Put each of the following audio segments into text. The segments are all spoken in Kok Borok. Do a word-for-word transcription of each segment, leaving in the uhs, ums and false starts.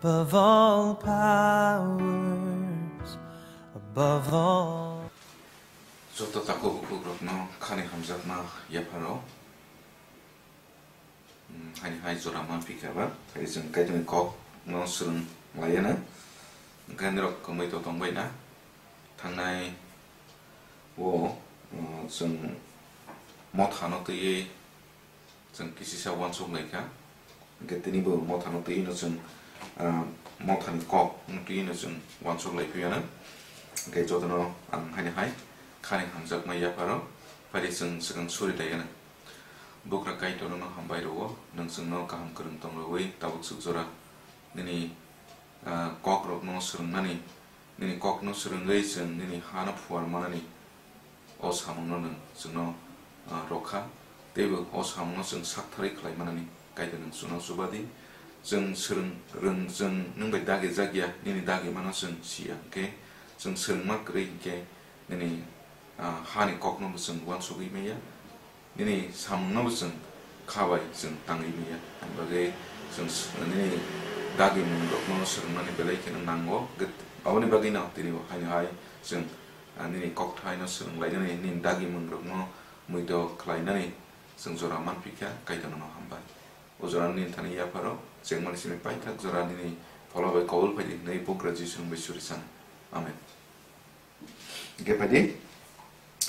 Above all powers, above all. Joto takhuk bukhuk rokno khani hamjakma yapharo. Hmm, haini hai jora manphi kha ba, hai chwng Kaitorni kok no swrwng lai ya na. Hwnkhe norok kwmwi to tong bai na. Thangnai o, uh, chwng motha no twiwi chwng kisisa uansuk lai kha. Hwnkhe tini bo motha no twiwi no chwng, uh, motha ni kok no twiwi no chwng uansuk lai phi ya na. Hwnkhe joto no ang haini hai khani hamjakma yapharo phai chwng swkang suri lai ya na. Bugra Kaitor nono hambai rwo, nwng chwngno kaham kwrwng tong rwwi tabuk swk jora nini, ah, kokrokno swrwngnani, nini kokno swrwngwi chwng nini hano phuar manani o samungno nwng chwngno, ah, rw kha, teibo o samungno chwng saktharwi khlai manani Kaitor nwng chwngno chuba di. Chwng swrwng rwng, chwng nwng bai dagi jakya, nini dagimano chwng siya, hwnkhe chwng swrwngma kwrwi hwnkhe nini, ah, hani kokno bo chwng uansugwi manya, nini samungno bo chwng kha bai chwng tangwi manya. Ani bagwi chwng s-, nini dagimung rokno swrwngmani belai kheno nango. Get-, aboni bagwino tini bo haino hai chwng, ah, nini kokthaino swrwng lainani, nini dagimung rokno muitok khlainani chwng jora manphi kha, Kaitor nono hambai. O jora nini thani yapharo chengmani simi paithak jora nini phola bai kobol phaidi hwnwi Bugra Jisu bai suri sano. Amen. Hingke phaidi,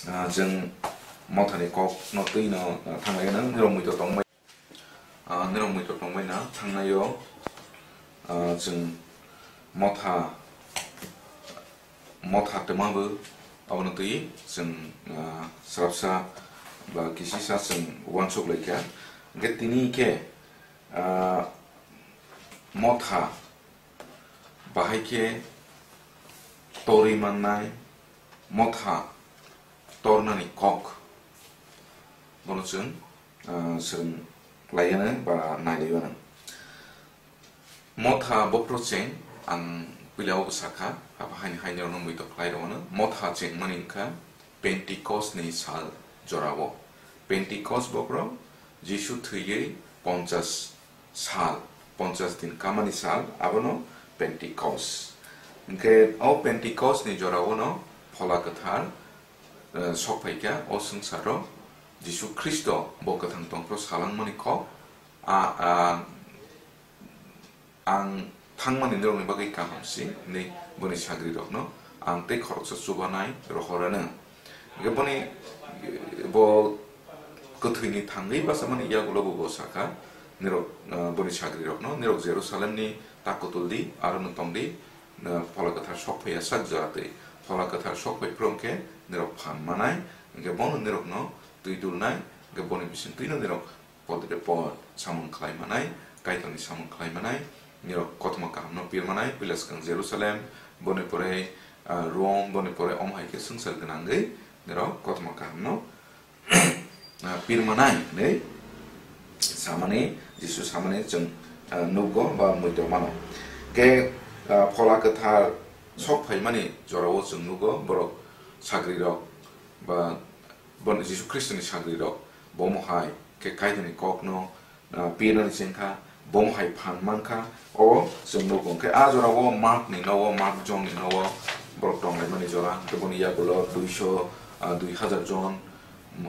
ah, chwng mothani kokno twino, ah, thanglaina, norok muitok tongbai, ah, norok muitok tongbai na thangnaio, ah, chwng motha, motha twma bo abono twi chwng, ah, srapsa ba kisisa chwng uansuk laikha. Hingke tini khe, ah, motha bahai khe torwi mannai motha tornani kok. Bono chwng, ah, swrwng laiyano ba nailaiyano. Motha bophro cheng ang puila o sakha, abo haini haini rokno muitok khlai rwno. Motha chengmani wngkha Pentecost ni sal jorao. Pentecost bophro Jisu thwiwi ponchas sal, ponchas din kamani sal, abono Pentecost. Hingke o Pentecost ni jorao no Phola Kwthar, eh, sok phaikha o swngcharo. Jisu Khristo bo kwthang tongphro salangmani kok, a, a, ang thangmani norokni bagwi kaham se, hinwi boni sagrirokno ang tei khoroksa chubanai rohorano. Hingke boni, bo kwthwini thangwi bachamani yagulo bo, bo sakha, nirok, ah, boni sagrirokno, "Nirok Jerusalemni tak kutul di, aro no tong di, ah, Phola Kwthar sok phaiya sak jora twi. Phola Kwthar sok phai phuru hwnkhe nirok phan manai, hingke bono nirokno twi dulnai, hingke boni bising twino nirok podre pod samung khlai manai, Kaitorni samung khlai manai, nirok kothoma kahamno pir manai, puila swkang Jerusalem, boni pore, ah, Rom, boni pore omo hai khe swngchar gwnangwi nirok kothoma kahamno, ah, pir manai," hinwi samani, Jisu samani chwng, ah, nukgo ba muitok mano. Khe, ah, Phola Kwthar sok phaimani jorao chwng nukgo borok sagrirok ba Bon Jisu Khristoni sagrirok, bomo hai khe Kaitorni kokno, ah, pinani chengkha, bomo hai phan mankha, o chwng nugo. Hwnkhe a jorao Markni nogo, Mark John-ni nogo borok tonglaimani jora, hwnkhe boni yagulo duiso, ah, dui hajar jon,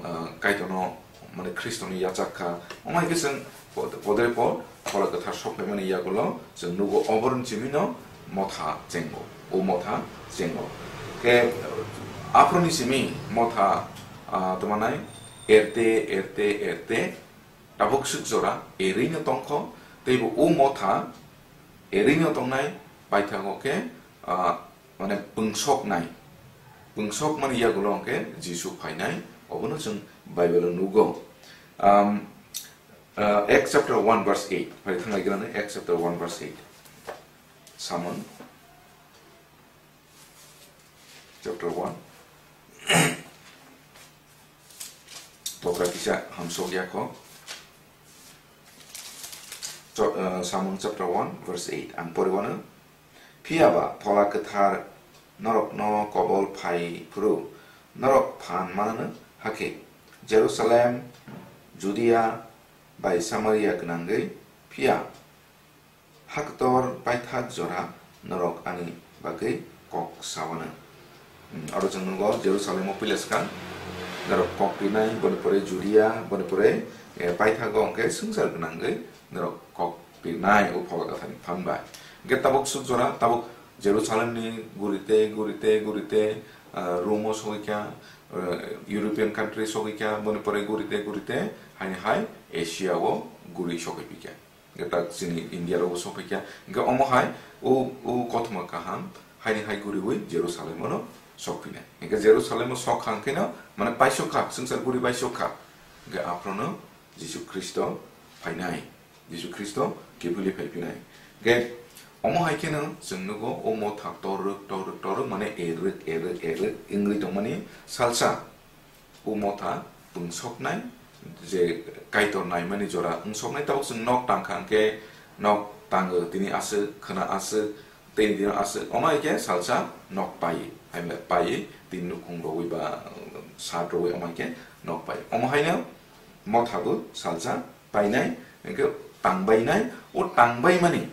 ah, Kaitorno, mane, Khristoni yachak kha. Omo hai khe chwng pod-, podre pod Phola Kwthar sok phaimani yagulo chwng nugo, oboroni simino motha chengo, o motha chengo. Khe aphuruni simi motha, ah, tongmanai erte, erte, erte, tabuk swk jora erwino tongkho, teibo o motha erwino tongnai paithago khe, ah, mane pungsoknai, pungsokmani yagulo hwnkhe Jisu phainai, obono chwng Bible-o nugo. Um, Uh, Acts chapter one verse eight. Phai thanglai gana Acts chapter one verse eight. Samung chapter one. Tokra kisa hamsok yakho. Cho-, uh, Samung chapter one verse eight. Ang poriwano. Phiya ba Phola Kwthar norokno kobol phai phuru norok phan manano hakhe Jerusalem, Judea bai Samaria gwnangwi, phiya Haktor paithak jora norok ani bagwi kok sawanw. Hmm, oro chwng nugo Jerusalem o puila swkang norok kok rinai, boni pore Judia, boni pore, eh, paithago hwnkhe swngchar gwnangwi norok kok rinai o phola gathani phan bai. Hwnkhe tabuk swk jora, tabuk Jerusalem ni gurite, gurite, gurite, ah, Rome o sogwi kha, eh, European country sogwi kha, boni pore gurite, gurite, haini hai Asia o guri sogwi phi kha. Hwnkhe tak chini India rogo sogwi kha. Hwnkhe omo hai o, o kothoma kaham haini hai guriwi Jerusalem o no sokphinai. Hwnkhe Jerusalem o sok kha hwnkhe no, mane paisok kha, swngchar guri paisok kha. Hwnkhe aphuru no Jisu Khristo phainai. Jisu Khristo kiphilwi phaiphinai. Hwnkhe omo hai kheno chwng nugo o motha torrwk, torrwk, torrwk, mane errwk, errwk, errwk wngwi tongmani salsa o motha pungsoknai, je Kaitor naimani jora wngsoknai, tabuk chwng nok tang kha hwnkhe nok tango, tini aswk, khwna aswk, tei dino aswk, omo hai khe salsa nok pai, hai pai tini nukhung rogwi ba, uh, sat rogwi omo hai khe nok pai. Omo haino motha bo salsa painai, hwnkhe tangbainai, o tangbaimani,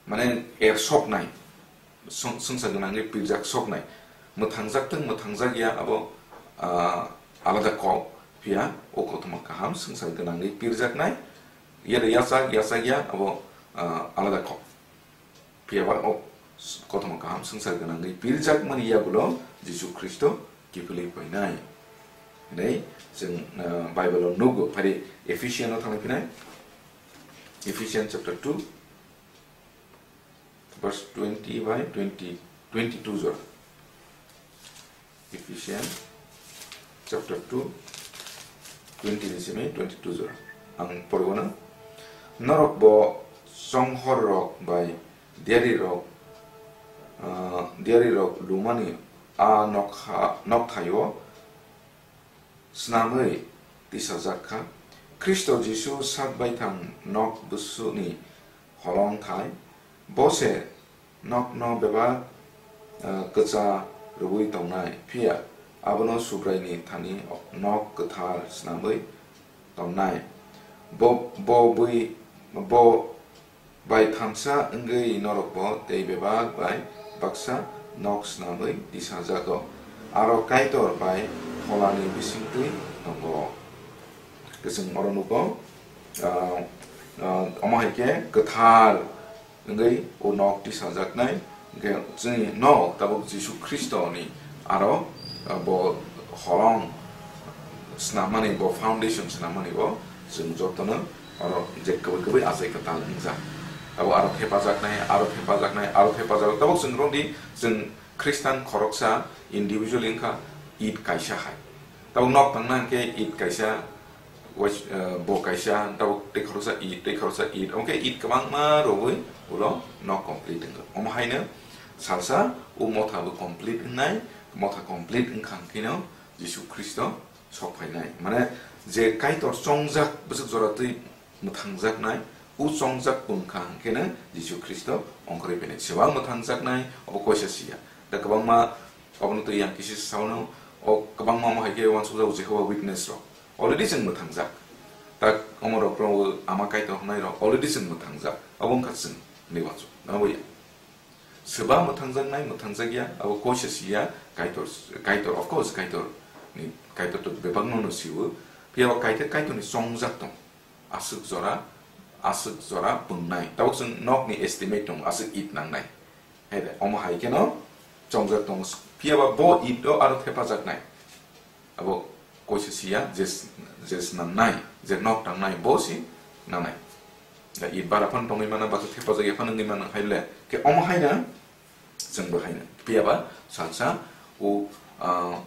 mane, er soknai, swng-, swngsa gwnangwi pirjak soknai, mwthangjak tong mwthangjak ya abo, ah, alada kok, phiya o kothoma kaham swngsa gwnangwi pirjaknai, yada yachak yachak ya abo, ah, alada kok. Phiya ba o s-, kothoma kaham swngsa gwnangwi pirjakmani yagulo Jisu Khristo kiphilwi phainai hinwi chwng, ah, Bible o nugo. Phari Ephesian o thangwi phinai, Ephesians chapter two, verse twenty by twenty, twenty-two jora. Ephesians chapter two, twenty ni simi twenty-two jora. Ang porwano. Norok bo chonghor rok bai diari rok, ah, diari rok lumani a nokha, nokthaio snamwi tisajak kha. Khristo Jisu sak baithang nok bwswkni holong thai, bo se nokno bebak, eh, kwcha rwui tongnai, phiya abono Subraini thani nok kwthar snamwi tongnai. Bo, bo bui, bo bai thamsa wngwi norokbo tei bebak bai baksa nok snamwi tisajago. Aro Kaitor bai Pholani bisingtwi tongo. Kwchwng oro nugo, ah, ah, omo hai khe kwthar wngwi o nok tisajaknai, hwnkhe chwngno tabuk Jisu Khristoni aro, ah, bo holong snamani, bo foundation snamani bo chwng jotono oro je kwbwi kwbwi achai kwtal wngjak. Tabuk aro thepajaknai, aro thepajaknai, aro thepajak. Tabuk chwng rwdi chwng Khristan khoroksa individual wngkha it kaisa hai. Tabuk nok tangna hwnkhe it kaisa, wais-, eh, bo kaisa, tabuk tei khoroksa it, tei khoroksa it. Omo khe it kwbangma rwui ulo nok complete wngkha. Omo haino salsa o motha bo complete wngnai, motha complete wngkha hwnkhe no Jisu Khristo sok phainai. Mane je Kaitor chongjak bwswk jora twi mwthangjaknai, o chongjak bwngkha hwnkhe no Jisu Khristo ongkhorwi phainai. Seba mwthangjaknai, obo koisa siya. Da kwbangma obono twi yang kisi saono, o kwbangma omo hai khe uansukjago Jehovah Witness rok. Already chwng mwthangjak. Tak omo rok rok ama Kaitor hwnai rok already chwng mwthangjak. Obo wngkha chwng ni uansuk. Nangbo ya. Seba mwthangjaknai, mwthangjakya, abo koisa siya, Kaitor, Kaitor, of course, Kaitor ni, Kaitor to bebakno no siwo. Phiya ba Kaitor, Kaitor ni chongjak tong. Aswk jora, aswk jora bwngnai. Tabuk chwng nok ni estimate tong, aswk it nangnai. Hai de, omo hai kheno chongjak tong. Phiya ba bo it o aro thepajaknai. Abo koisa siya, je, je snamnai, je nok tangnai, bo si nanai. Da it bara phan tongwi mana, basa thepajak ya phan wngwi mana, hai le. Khe omo hai na, chwng bo hai na. Phiya ba salsa o, ah,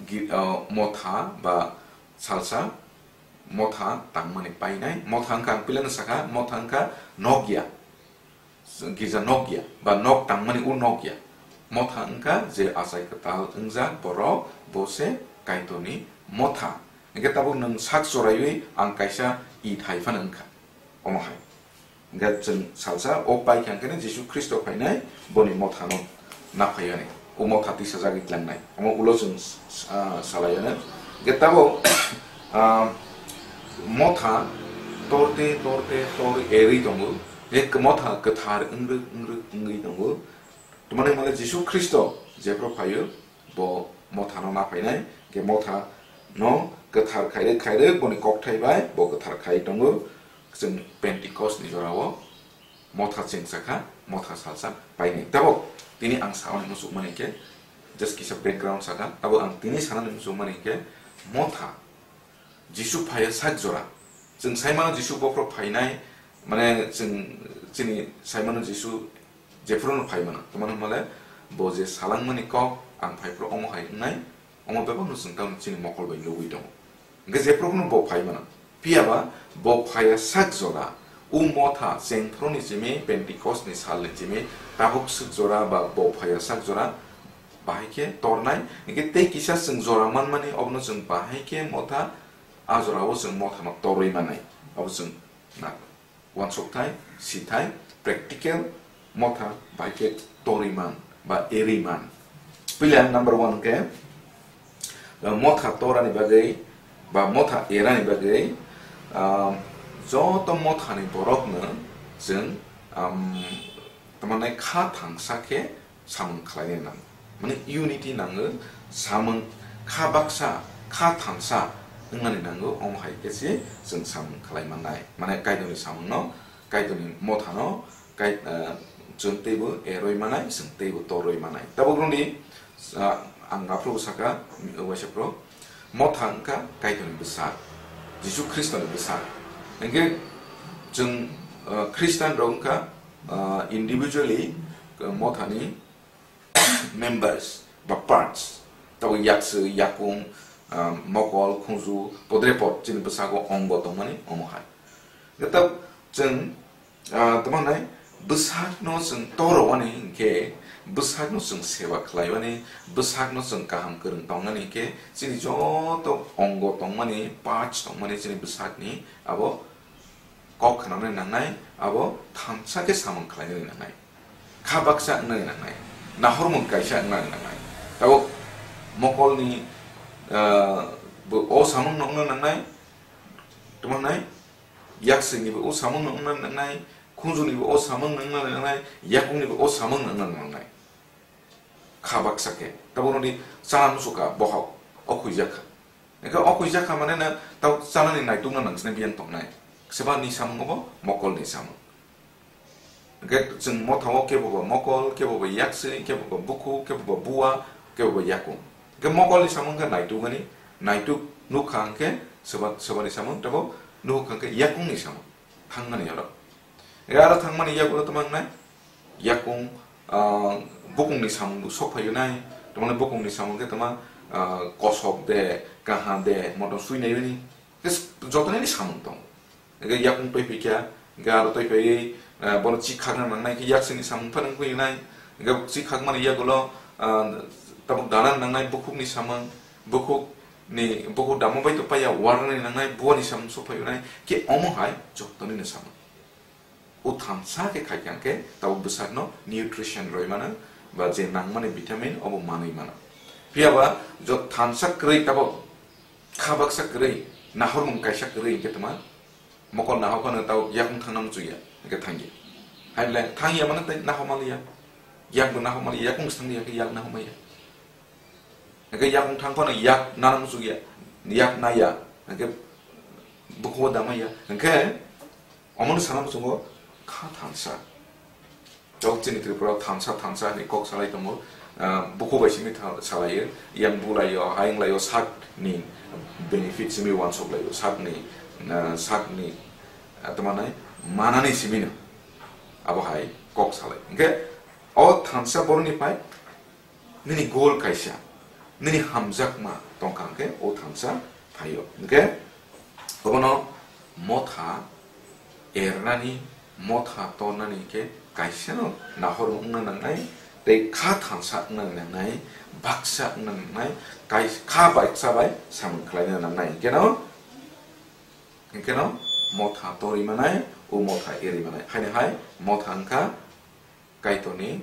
gi-, ah, motha ba salsa motha tangmani painai. Motha wngkha, ang pilano sakha, motha wngkha nokya. Girja nokya, ba nok tangmani o nokya. Motha wngkha je achai kwtal wngjak borok, bo se Kaitorni motha. Hwnkhe tabuk nwng sak choraiwi ang kaisa it hai phano wngkha. Omo hai. Hwnkhe chwng salsa o paikha hwnkhe Jisu Khristo phainai boni mothano naphaiani. O motha tisajagwi tlangnai. Omo ulo chwng, ah, salaiano. Hwnkhe tabuk, ah, motha torte, torte, tor erwi tongo. Motha kwthar wngrwk wngrwk wngwi tongo. Tamani hwnmale Jisu Khristo jephru phaio, bo mothano ma phainai, hwnkhe mothano kwthar khairwk khairwk boni kokthai bai bo kwthar khai tongo. Chwng Pentecost ni jorao motha chwng sakha, motha salsa painai. Tabuk tini ang saui muchukmani khe, just kisa background sakha, tabuk ang tini sanani muchukmani khe motha Jisu phaiya sak jora. Chwng sai mano Jisu bophro phainai, mane chwng chini sai mano Jisu jephruno phai mano. Tamani hwnmale bo je salangmani kok ang phaiphru omo hai wngnai, omo bebakno chwng tamo chini mokol bai nugwi tongo. Hwnkhe jephruno bo phai mano. Phiyaba bo phaiya sak jora, o motha chengphru ni simi Pentecost ni sal ni simi tabuk swk jora ba bo phaiya sak jora bahai khe tornai, hwnkhe tei kisa chwng jora manmani, obono chwng bahai khe motha, a jorao chwng mothano torwi mannai, abo chwng na uansukthai, sithai, practical, motha bahai khe torwi man ba erwi man. Puila number one khe, uh, motha torani bagwi ba motha erani bagwi, um, joto mothani borokno chwng, um, tamani kha thangsa khe samung khlaina nang, mane unity nango, samung kha baksa, kha thansa wngnani nango, omo hai khe se chwng samung khlai mannai, mane Kaitorni samungno, Kaitorni mothano, kai, ah, chwng teibo eroi manai, chwng teibo toroi manai. Tabuk rwngdi, ah, ang aphuru saka, waisa pro, motha wngkha Kaitorni bwsak, Jisu Khristoni bwsak. Hwnkhe chwng, ah, Khristian rok wngkha, ah, individually, ah, mothani members ba parts, tabuk yakswi, yakung, ah, mokol, khunju, podrepot chini bwsago ongo tongmani omo hai. Hwnkhe tabuk chwng, ah, tamo hwnai bwsakno chwng torowani hinkhe, bwsakno chwng seba khlaiwani, bwsakno chwng kaham kwrwng tongnani hinkhe, chini joto ongo tongmani, parts tongmani chini bwsakni abo kok khnanani nangnai, abo thansa khe samung khlainani nangnai, kha baksa wngnani nangnai, nahormung kaisa wngnani nangnai. Tabuk mokolni, ah, bo o samungno wngna nangnai, tamo hwnai, yakswini bo o samungno wngna nangnai, khunjuni bo o samungno wngna nangnai, yakungni bo o samungno wngna nangnai. Kha baksa khe. Tabuk nini chana muchukha bohok, o khuijak kha. Hwnkhe o khuijak kha mane no tabuk chanani naitukna nang sini biyang tongnai. Seba ni samung obo mokol ni samung. Hwnkhe chwng motha o kebo ba mokol, kebo ba yakswi, kebo ba bukhuk, kebo ba buwa, kebo ba yakung. Hwnkhe mokol ni samung khe naituk ani, naituk nukha hwnkhe seba, seba ni samung, tebo nukha hwnkhe yakung ni samung. Thangmani oro. Aro thangmani yagulo tamo wngnai? Yakung, ah, bukungni samung bo sok phaio nai. Tamani bukungni samung khe tamo, ah, kosok de, kaha de, motom sui nai bini. Khe s-, joto nini samung tong. Hwnkhe yakung twi phikya, hwnkhe aro twi phaiwi, ah, bono chikhakna nangnai khe yaksini samung phano wngwi nai. Hwnkhe chikhakmani yagulo, ah, tabuk dana nangnai bukhukni samung, bukhukni, bukhuk dama bai to paiya warnani nangnai, buani samung sok phaio nai. Khe omo hai joto nini samung. O thansa khe khai khe tabuk bwsakno nutrition rwi mano, ba je nangmani vitamin obo manwi mano. Phiya ba jo thansa kwrwi tabuk kha baksa kwrwi, nahormung kaisa kwrwi hwnkhe tama mokol nahor phano tabuk yakung thangna muchukya, hwnkhe thangya. Hai le thangya mano tei nahor maliya, yak bo nahor maliya, yakung se thangya khe yak nahor maya. Hwnkhe yakung thang phano yak nana muchukya, yak naya, hwnkhe bukhugo damaya, hwnkhe Omono sana muchungo kha thansa. Tok chini Tripura o thansa, thansa hinwi kok salai tongo. Ah, bukhuk bai simi tha-, salaio, yang bulaio, hayung laio, sakni benefit simi wansok laio, sakni, ah, sakni, ah, tamo hwnai manani simino abo hai kok salai. Hwnkhe o thansa boroni pai nini goal kaisa, nini hamjakma tongkha hwnkhe o thansa phaio. Hwnkhe obono motha ernani, motha tornani hwnkhe kaisano nahor wngna nangnai, tei kha thansa wngna nangnai, baksa wngna nangnai, kai-, kha baksa bai samung khlaina nangnai. Hwnkhe no, hwnkhe no motha torwi manai, o motha erwi manai. Haini hai motha wngkha Kaitorni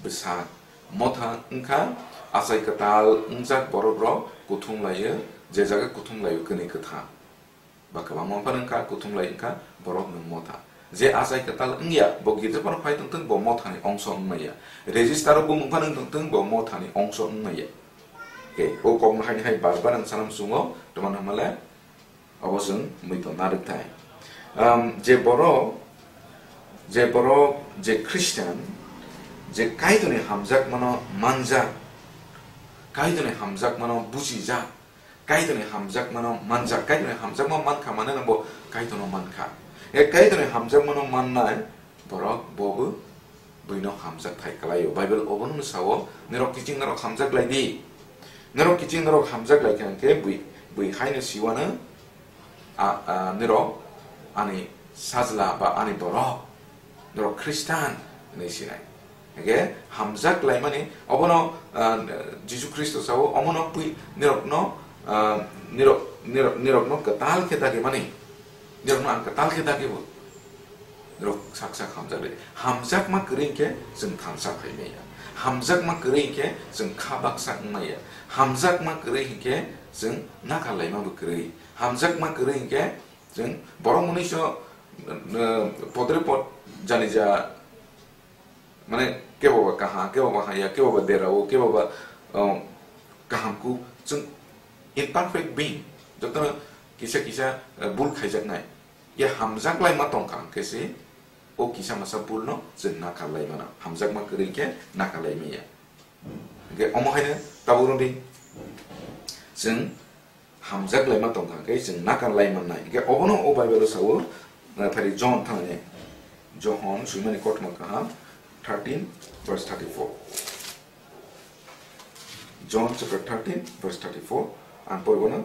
bwsak. Motha wngkha achai kwtal wngjak borok rok kuthum laio, je jaga kuthum laio kwnwi kwthang. Ba kwbangma phano wngkha kuthum lai wngkha borok no motha. Je achai kwtal wngya, bo girja phano phai tongthung, bo mothani ongso wngmaya. Register o bumung phano wngtongthung, bo mothani ongso wngmaya. Ke, o kokno haini hai bar bar ang sanam sungo, tongmani hamale, obo chwng muiton narwkthai. Um, je borok, je borok, je Christian, je Kaitorni hamjakmano manjak, Kaitorni hamjakmano bujijak, Kaitorni hamjakmano manjak, Kaitorni hamjakma mankha, mane no bo Kaitorno mankha. E Kaitorni hamjakmano mannai borok bobo buino hamjak thai kwlaio. Bible obono sao, "Norok kiching norok hamjak lai di." Norok kiching norok hamjak lai kha hwnkhe bui, bui haino siwano, a, a, norok ani sajla ba ani borok. Norok Khristan hinwi sinai. Hingke hamjak laimani, obono, ah, Jisu Khristo sao, omono pui nirokno, ah, nirok, nirok, nirokno kwtal khe dagimani. Nirokno ang kwtal khe dagibo. Nirok sak sak hamjak lai. Hamjakma kwrwi hingke chwng thansa phai maya. Hamjakma kwrwi hingke chwng kha baksa wng maya. Hamjakma kwrwi hingke chwng nakar laima bo kwrwi. Hamjakma kwrwi hingke chwng borok mwnwi so, eh, podre pod jani ja, mane kebo ba kaham, kebo ba hamya, kebo ba derao, kebo ba, eh, kaham ku, chwng imperfect being, jotono kisa kisa, eh, bul khaijaknai. Ya hamjak laima tongkha hwnkhe se o kisa masa bulno chwng nakar lai mano, hamjakma kwrwi khe nakar lai maya. Hingke omo haino tabuk rwdi chwng hamjak laima tongkha khe chwng nakar lai mannai. Hingke obono o Bible o sao, eh, phari John thani, Johon swimani kothoma kaham thirteen verse thirty-four. John chapter thirteen verse thirty-four, ang poribono,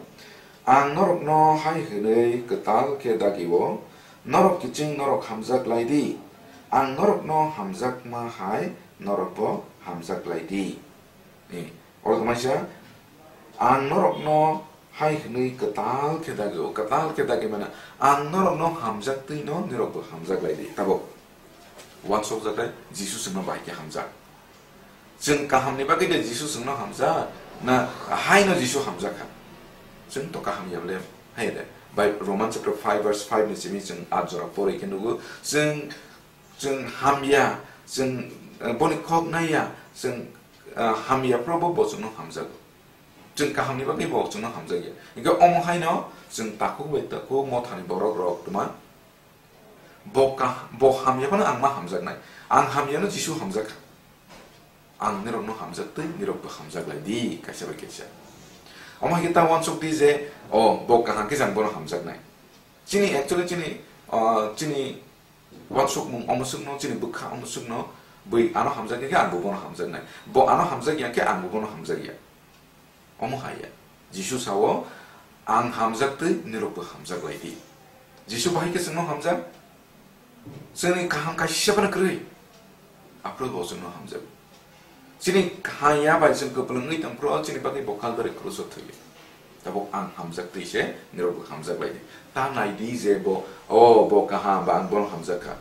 "Ang norokno hai hwnwi kwtal khe dagio, norok kiching norok hamjak lai di. Ang norokno hamjakma hai norokbo hamjak lai di." Ni, oro tongmani sa, "Ang norokno hai hwnwi kwtal khe dagio." Kwtal khe dagi mane, "Ang norokno hamjak twi no norokbo hamjak lai di." Tabuk uansukjak dai, Jisu chwngno bahai khe hamjak. Chwng kahamni bagwi de Jisu chwngno hamjak, na haino Jisu hamjak kha? Chwng to kaham ya bole, hai de. Bai Roman chapter five verse five ni simi chwng a jora porwi khe nugo, chwng, chwng hamya, chwng, eh, boni kok naiya, chwng, eh, hamya phro bo, bo chwngno hamjago. Chwng kahamni bagwi bo chwngno hamjakya. Hingke omo haino chwng takhuk bai takhuk mothani borok rok twma bo ka, bo hamya phano ang ma hamjaknai. Ang hamyano Jisu hamjak kha. Ang nirokno hamjak twi nirokbo hamjak lai di, kaisa bai kaisa. Omo hai khe ta uansuk di je, o, bo kaham khe jang bono hamjaknai. Chini, actually chini, ah, chini uansukmung omo swkno, chini bwkha omo swkno, bui ano hamjak ya khe ang bo bono hamjaknai. Bo ano hamjak ya khe ang bo bono hamjak ya. Omo hai ya. Jisu sao, "Ang hamjak twi nirokbo hamjak lai di." Jisu bahai khe chwngno hamjak? Chwngni kaham kaisa phano kwrwi. Aphuru bo chwngno hamjak. Chini kaham ya bai chwng kwplwngwi tongphuru chini bagwi bo Kalbari kruso thwiwi. Tabuk ang hamjak twi se nirokbo hamjak lai di. Ta nai di je bo, o bo kaham ba ang bono hamjak kha.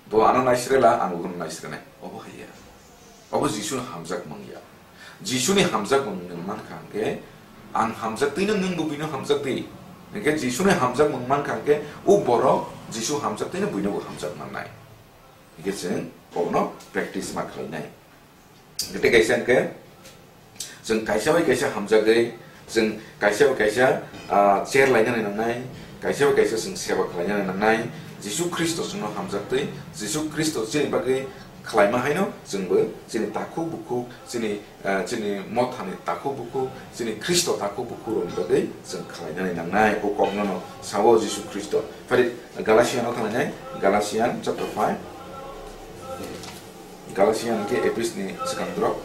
Bo ano naisrela, ang bono naisrenai. Obo hai ya. Obo Jisuni hamjakmung ya. Jisuni hamjakmung nwng mankha hwnkhe, ang hamjak twino nwng bo buino hamjak di. Hwnkhe Jisuni hamjakmung mankha hwnkhe, o borok Jisu hamjak twino buino bo hamjak mannai. Hwnkhe chwng bono practice ma khlainai. Tei kaisa hwnkhe, chwng kaisa bai kaisa hamjagwi, chwng kaisa bai kaisa, ah, cher lainani nangnai, kaisa bai kaisa chwng seba khlainani nangnai. Jisu Khristo chwngno hamjaktwi, Jisu Khristo chini bagwi khlaima haino chwngbo chini takhuk bukhuk, chini, ah, chini mothani takhuk bukhuk, chini Khristo takhuk bukhuk rokni bagwi chwng khlainani nangnai. O kokno no sao Jisu Khristo. Phari Galatiano thanglainai, Galatian chapter five. Galatian hwnkhe Ephes ni swkang drop.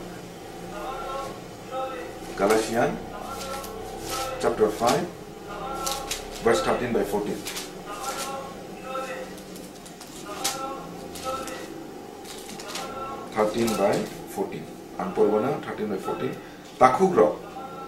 Galatian chapter five, verse thirteen by fourteen. Thirteen by fourteen. Ang poribana thirteen by fourteen. Takhuk rok,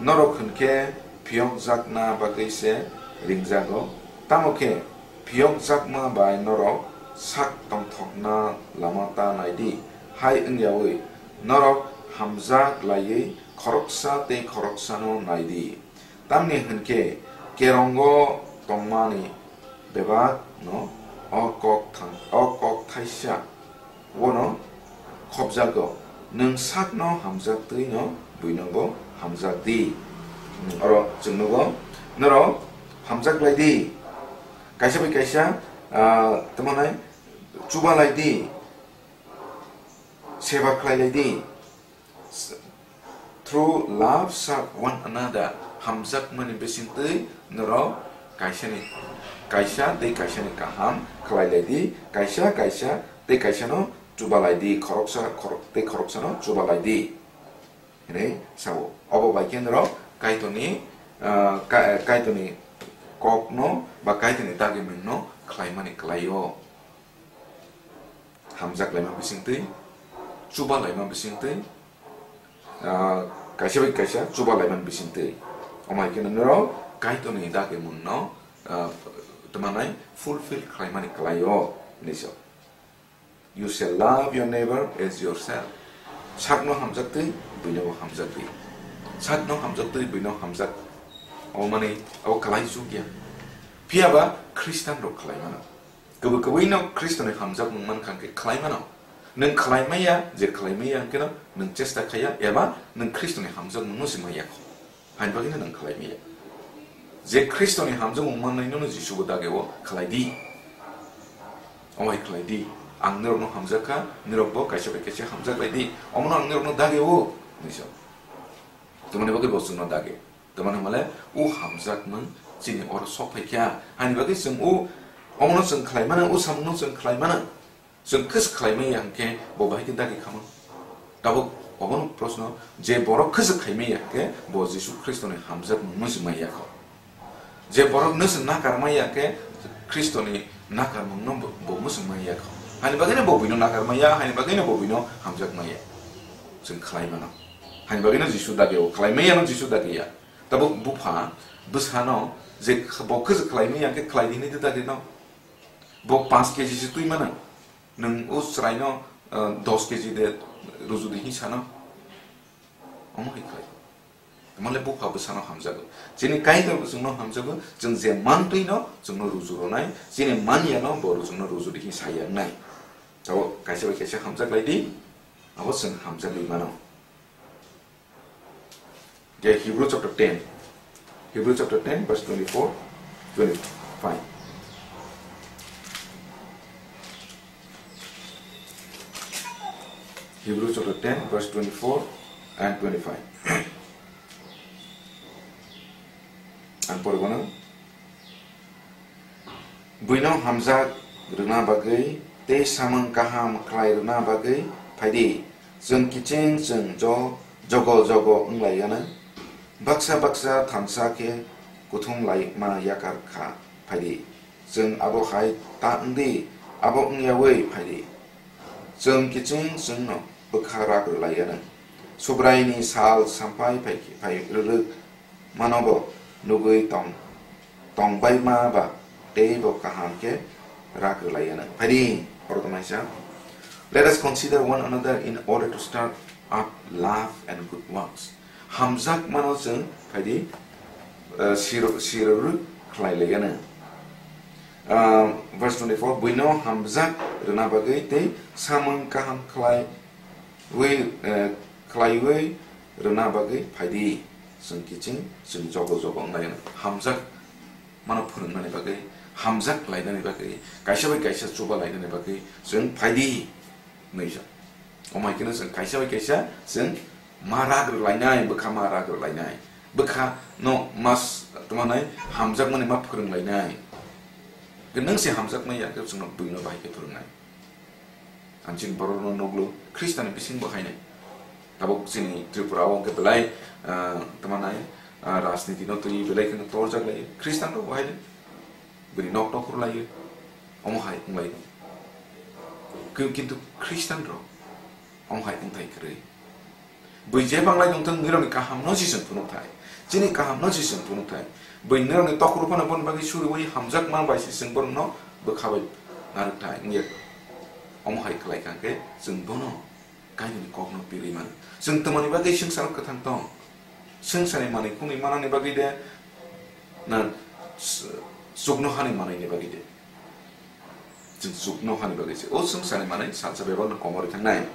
norok hwnkhe phiyokjakna bagwi se ringjago. Tamo khe phiyokjakma bai norok sak tongthokna lama ta nai di, hai wngyaui norok hamjak laiwi khoroksa tei khoroksano nai di. Tamni hwn khe kerongo tongmani bebak no O kok thang, o kok thaisa wono khopjago. Nwng sakno hamjak twi no buinobo hamjak di. Oro chwng nugo, norok hamjak lai di. Kaisa bai kaisa, ah, tamo nai chuba lai di. Seba khlai lai di. Through love serve one another. Hamjakmani bisingtwi norok kaisani, kaisa tei kaisani kaham khlai lai di, kaisa kaisa tei kaisano chuba lai di, khoroksa khorok-, tei khoroksano chuba lai di. Hinwi sao. Obo bai khe norok Kaitorni, ah, Ka-, Kaitorni kokno ba Kaitorni dagimungno khlaimani kwlaio. Hamjak laima bisingtwi, chuba laima bisingtwi, ah, kaisa bai kaisa chuba laimani bisingtwi. Omo hai khe norok Kaitorni dagimungno, ah, tamo nai fulfill khlaimani kwlaio hinwi sa. You shall love your neighbor as yourself. Sakno hamjak twi, buinobo hamjak di. Sakno hamjak twi, buino hamjak. Omo manwi abo kwlai chukya. Phiya ba Khristian rok khlai mano. Kwbwi kwbwino Khristoni hamjakmung man kha khe khlai mano. Nwng khlai maya, je khlai maya hwnkhe no nwng chesta khaya eba nwng Khristoni hamjakmungno se maya kho. Haini bagwino nwng khlai maya. Je Khristoni hamjakmung mannainono Jisubo dageo khlai di. Omo hai khlai di. Ang norokno hamjak kha, norokbo kaisa bai kaisa hamjak lai di. Omono ang norokno dageo, hinwi sa. Tamoni bagwi bo chwngno dage. Tamoni hwnmale o hamjakmung chini oro sok phai kha. Haini bagwi chwng o, omono chwng khlai mano, o samungno chwng khlai mano. Chwng khis khlai maya hwnkhe bo bahai khe dagi kha mano. Tabuk obono proshno, je borok khis khai maya hwnkhe bo Jisu Khristoni hamjakmungno se maya kho. Je borok no se nakar maya hwnkhe Khristoni nakarmungno bo, bo muchung maya kho. Haini bagwino bo buino nakar maya, haini bagwino bo buino hamjak maya. Chwng khlai mano. Haini bagwino Jisu dageo khlai maya no Jisu dagiya. Tabuk bupha bwsano je kh-, bo khis khlai maya hwnkhe khlai di hinwi de dagino. Bo panch K G se twi mano. Nwng o chwraino, ah, dos K G de ruju di hinwi sano. Omo hai khlai. Tamale bupha bwsano hamjago. Chini Kaitor bo chwngno hamjago, chwng je mantwino chwngno ruju rwnai, chini manyano bo chwngno ruju di hinwi saya wngnai. Tabo kaisa bai kaisa hamjak lai di, abo chwng hamjagwi mano. Je Hebrew chapter ten. Hebrew chapter ten, verse twenty-four, twenty-five. Hebrew chapter ten, verse twenty-four and twenty-five. Ang poribano. Buino hamjak rwna bagwi tei samung kaham khlai rwna bagwi phai di. Chwng kiching chwng jo-, jogo jogo wng lai anw. Baksa baksa thansa khe kuthum lai ma yakar kha phai di. Chwng abo hai ta wng di, abo wng yaui phai di. Chwng kiching chwngno bwkha rak rw lai anw. Subraini sal sampai phai, phai rwrwk mano bo nugwi tong, tong bai ma ba tei bo kaham khe rak rwlai anw. Phai di, oro tongnaisa. Let us consider one another in order to stir up love and good works. Hamjak mano chwng phai di, eh, siro, siro rw khlai lai anw. Ah, verse twenty-four, buino hamjak rwna bagwi tei samung kaham khlai wi, eh, khlaiwi rwna bagwi phai di. Chwng kiching, chwng jogo jogo wng lai anw. Hamjak mano phwrwng nani bagwi, hamjak khlai nani bagwi, kaisa bai kaisa chuba lai nani bagwi chwng phai di. Hwnwi sa. Omo hai kheno chwng kaisa bai kaisa chwng ma rak rw lai nai, bwkha ma rak rw lai nai. Bwkha no mas tamo nai hamjak mani ma phwrwng lai nai. Nwng se hamjak maya khe chwngno buino bahai khe phwrwng nai. Ang chini borokno nuklo, Khristianni bisingbo haino. Tabuk chini Tripura o hwnkhe belai, ah, tamo nai, ah, rajniti no twi belai kheno torjak lai. Khristian rok bo haino. Bini nok nok rw lai. Omo hai wng lai. Ki-, kintu Khristian rok omo hai wng thai kwrwi. Bui je banglai tongthung, nirokni kahamno se chwng phunuk thai. Chini kahamno se chwng phunuk thai. Bui nirokni tokro phano boni bagwi suriwi hamjakma bai se chwng borokno bwkha bai narwk thai. Wngya omo hai khlai kha khe chwng bono Kaitorni kokno pirwi mano. Chwng twmani bagwi swngcharo kwthang tong? Swngcharni manwi khwnwi manani bagwi de na s-, chuknohani manwini bagwi de? Chwng chukno hani bagwi se. O chwng sani manwi salsa bebakno komorwi thangnai.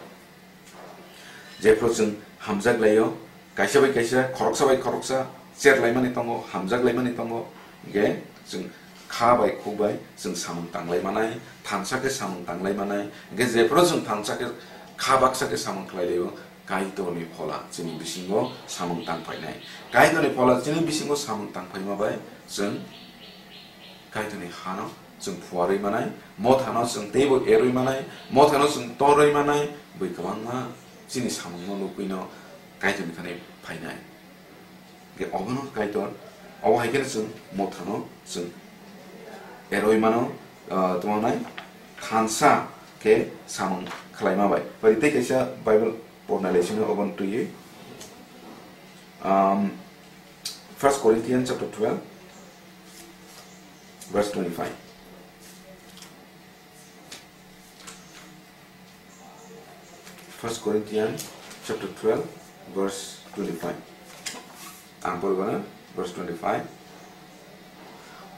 Jephru chwng hamjak laio, kaisa bai kaisa, khoroksa bai khoroksa, cher laimani tongo, hamjak laimani tongo. Hingke chwng kha bai khuk bai chwng samung tanglai manai, thansa khe samung tanglai manai. Hingke jephru chwng thansa khe kha baksa khe samung khlai laio, Kaitorni phola chini bisingo samung tangphainai. Kaitorni phola chini bisingo samung tangphaima bai chwng Kaitorni hano chwng phuarwi manai, mothano chwng teibo erwi manai, mothano chwng torwi manai, bui kwbangma chini samungno nukgwino Kaitorni thani phainai. Hingke obono Kaitor, obo hai kheno chwng mothano chwng erwi mano, ah, tongmanai thansa khe samung khlaima bai. Bai tei kaisa Bible pornai lesson obono twiwi, um, First Corinthians chapter twelve, verse twenty-five. First Corinthians chapter twelve, verse twenty-five. Ang porgana verse twenty-five.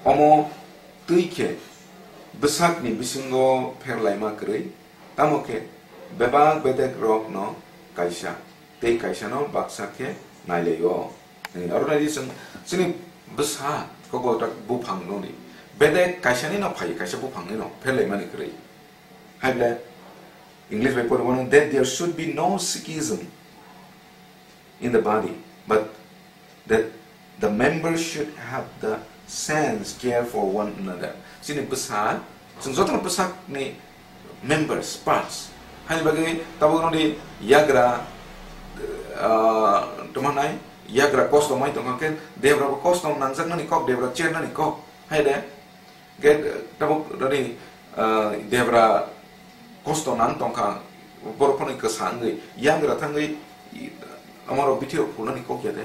Omo twi khe bwsakni bisingo pherlaima kwrwi, tamo khe bebak bedek rokno kaisa, tei kaisano baksa khe nailaio. Ni aro nai di chwng chini bwsa kobo tak buphang noni. Bedek kaisa ni no phai, kaisa buphang ni no pherlai mani kwrwi. Hai ble English bai pori mano that there should be no schism in the body, but that the members should have the sense care for one another. Chini bwsa, chwng jotono bwsakni members, parts. Hani bagwi tabuk nodi yagra, ah, tongma nai, yagra kosto mai tongkha khe debra bo kosto nangjaknani kok, debra chernani kok. Hai de, ge tabuk nodi, ah, debra kosto nang tongkha, borok phano kwsa wngwi, yagra thangwi, i, amaro bithi rok phulnani kok ya de.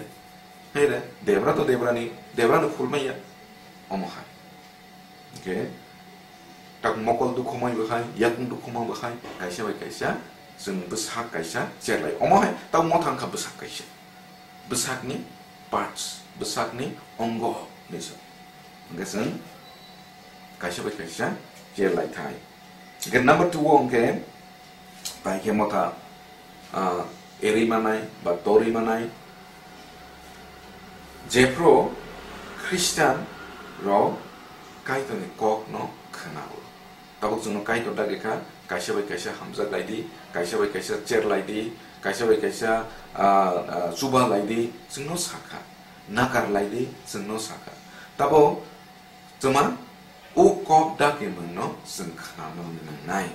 Hai de, debra to debrani, debra no phulmaya, omo hai. Hingke tak mokol dukhumai bo hai, yakung dukhumai bo hai, kaisa bai kaisa, chwng bwsak kaisa cherlai. Omo hai, tak motha wngkha bwsak kaisa. Bwsakni parts, bwsakni ongo hinwi se. Hingke chwng kaisa bai kaisa cherlai thai. Hingke number two o hingke, pai khe motha, ah, erwi manai ba torwi manai. Jephru Christian rok Kaitorni kokno khwnao. Tabuk chwngno Kaitor dagi kha, kaisa bai kaisa hamjak lai di, kaisa bai kaisa cher lai di, kaisa bai kaisa, ah, ah, chuba lai di, chwngno sakha. Nakar lai di, chwngno sakha. Tabuk Chwma, o kok dagimano chwng khnana nangnai.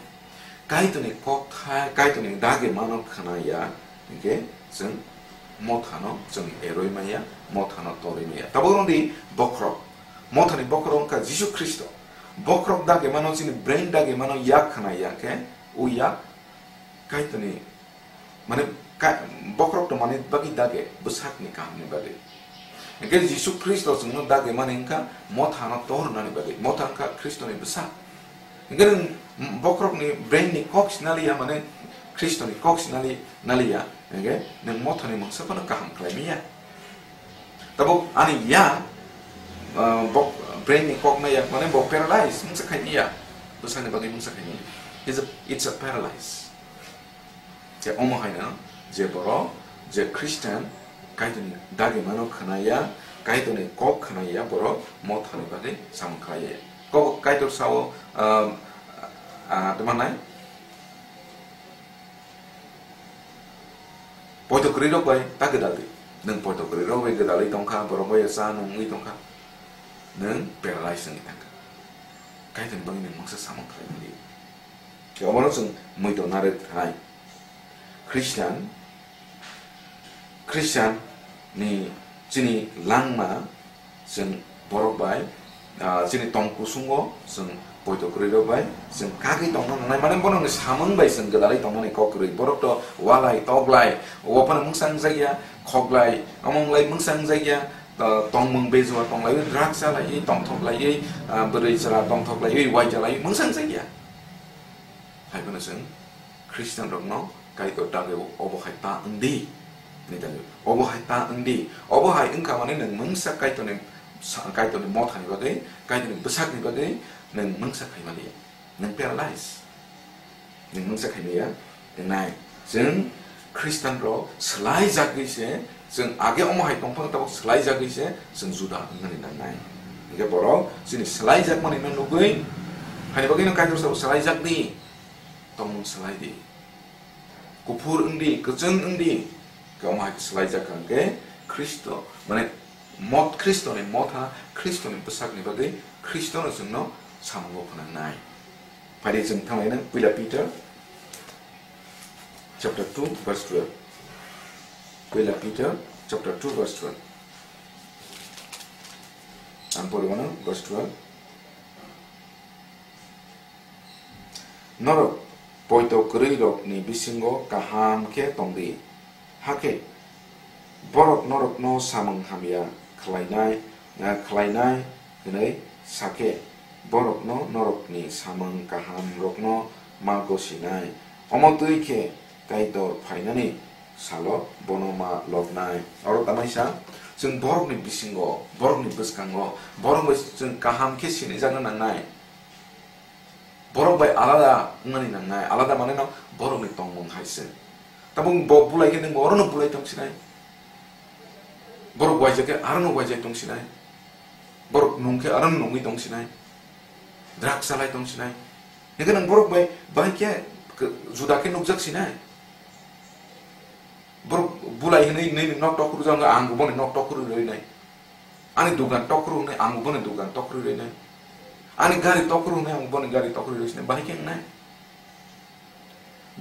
Kaitorni kok thai, Kaitorni dagimano khna ya, hinkhe chwng mothano chwng eroi maya, mothano toroi maya. Tabuk rwdi bokhorok. Mothani bokhorok wngkha Jisu Khristo. Bokhorok dagimano, chini brain dagimano yak khna ya khe, o yak Kaitorni Mane ka-, bokhorok tongmani bagwi dage, bwsakni kahamni bagwi. Hinkhe Jisu Khristo chwngno dage mani wngkha mothano tor rwnani bagwi. Motha wngkha Khristoni bwsak. Hinkhe nwng bokhorokni brainni kok sinaliya, mane Khristoni kok sinali-, naliya, hinkhe nwng mothani mungsa phano kaham khlai manya. Tabuk ani ya, ah, bok-, brainni kok naiya, mane bo paralyze, mungsa khai manya. Bwsakni bagwi mungsa khai manya. It's a, it's a paralyze. Je omo haino je borok, je Christian, Kaitorni dagimano khna ya, Kaitorni kok khna ya, borok mothani bagwi samung khlai ya. Kok Kaitor sao, um, ah, tma nai? Poito kwrwi rok bai ta gwdaldi. Nwng poito kwrwi rok bai gwdalwi tongkha, borok bai cha nungwi tongkha. Nwng paralyze wngwi thangkha. Kaitorni bagwi nwng mungsa samung khlai mani. Khe obono chwng muitu narwk thai. Christian, Christian ni chini langma chwng borok bai, ah, chini tong kusungo chwng poito kwrwi rok bai chwng kagwi tongna nangnai, mane bono ni samung bai chwng gwdalwi tongmani kok kwrwi. Borok to walai, toklai, obo phano mungsa wngjakya, khoklai, omo wnglai mungsa wngjakya, to tongmung bejua tonglaiwi, drugs chalaiwi, tongthoklaiwi, ah, bwrwi chwla tongthoklaiwi, wai chalaiwi mungsa wngjakya. Hai phano chwng Christian rokno Kaitor dagwi obo hai ta wngdi, hinwi dagwi. Obo hai ta wngdi. Obo hai wngkha mane nwng mungsa Kaitorni sa-, Kaitorni mothani bagwi, Kaitorni bwsakni bagwi nwng mungsa khaimani. Nwng paralyze. Nwng mungsa khaimaya, wngnai. Chwng Khristanrok swlaijagwi se, chwng age omo hai tongphang tabuk swlaijagwi se, chwng Juda wngnani nangnai. Hingkhe borok chini swlaijakmani no nugwi, haini bagwino Kaitor sabo swlaijak di, tongmung swlai di. Kuphur wng di, kwchwng wng di, khe omo hai khe swlaijak kha hwnkhe Khristo, mane mot, Khristoni motha, Khristoni bwsakni bagwi Khristono chwngno samungo phnangnai. Phaidi chwng thanglaina Puila Peter chapter two verse twelve. Puila Peter chapter two verse twelve. Ang poriwano verse twelve. Norok poito kwrwirokni bisingo kaham khe tong di. Hakhe borok norokno samung hamya khlainai, eh, khlainai hwnwi sa khe, borokno norokni samung kahamrokno ma gosinai. Omo twi khe Kaitor phainani salo bono ma lobnai. Oro tamaisa chwng borokni bisingo, borokni bwskango, borok bai chwng kaham khe sinijakna nangnai. Borok bai alada wngnani nangnai, alada mane no borokni tongmung hai se. Tabuk bo bulai khe nwng bo orono bulai tong sinai. Borok waijak khe arono waijak tong sinai. Borok nung khe arono nungwi tong sinai. Drugs chalai tong sinai. Hingkhe nwng borok bai, bai khe k-, juda khe nukjak sinai. Borok bulai hwnwi nini nok tok rwjak wngkha, ang bo boni nok tok rwi rwi nai. Ani dugan tok rwi hwnwi ang bo boni dugan tok rwi rwi nai. Ani gari tok rwi hwnwi ang bo boni gari tok rwi rwi sinai. Bahai khe wngnai?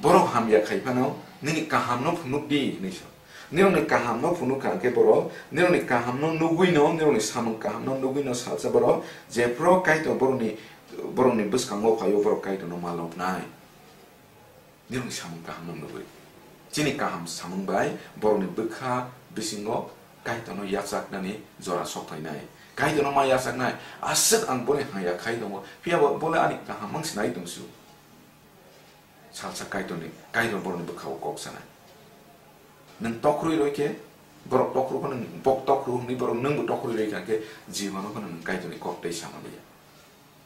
Borok hamya khai phano nini kahamno phunuk di hwnwi sa. Nirokni kahamno phunuk kha hwnkhe borok, nirokni kahamno nugwino, nirokni samung kahamno nugwino salsa borok, jephru Kaitor borokni, borokni bwskango phaio, borok Kaitorno maloknai. Nirokni samung kahamno nugwi. Chini kaham samung bai borokni bwkha bisingo Kaitorno yachaknani jora sok phainai. Kaitorno ma yachaknai, aswk ang boni hamya khai tongo, phiya bo bole ani kaham mang sinai tongsu. Salsa Kaitorni, Kaitor borokni bwkha-o kok sanai. Nwng tokrwi roi khe, borok tokrwi phano nwng, bok tokrwi hwnwi borok nwngbo tokrwi roi kha khe, jibono phano nwng Kaitorni kok tei sama liya.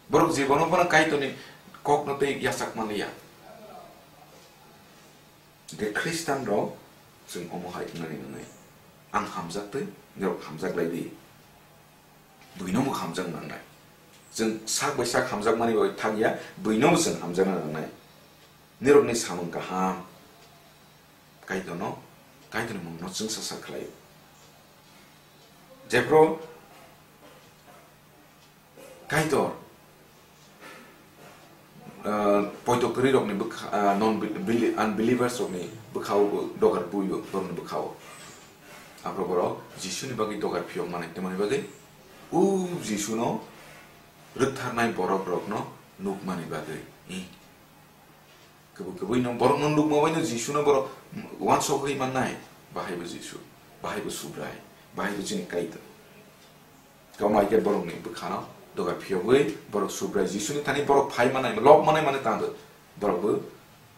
Borok jibono phano Kaitorni kokno tei yachak manliya. Hwnkhe Khristanrok chwng omo hai wngnani wngnai, ang hamjak twi norok hamjak lai di. Buinobo hamjak nangnai. Chwng sak bai sak hamjakmani bai thangya, buinobo chwng hamjakna nangnai. Nirokni samung kaham. Kaitorno, Kaitorni mungno chwngsa sa khlaio. Jephru Kaitor, ah, poito kwrwirokni bwkha, ah, non be-, beli-, unbelievers rokni bwkhao bo dogar buio, borokni bwkhao. Aphuru borok Jisuni bagwi dogar phiyok manai, tamoni bagwi o Jisuno rwktharnai borokrokno nukmani bagwi. Kwbwi kwbwino borokno nukma baino Jisuno borok uansuk wi mannai, bahaibo Jisu, bahaibo Subrai, bahaibo chini Kaitor. Kamo hai khe borokni bwkhano dogar phiyogwi borok Subrai Jisuni thani borok phai mannai, lok mannai mani tangbo. Borokbo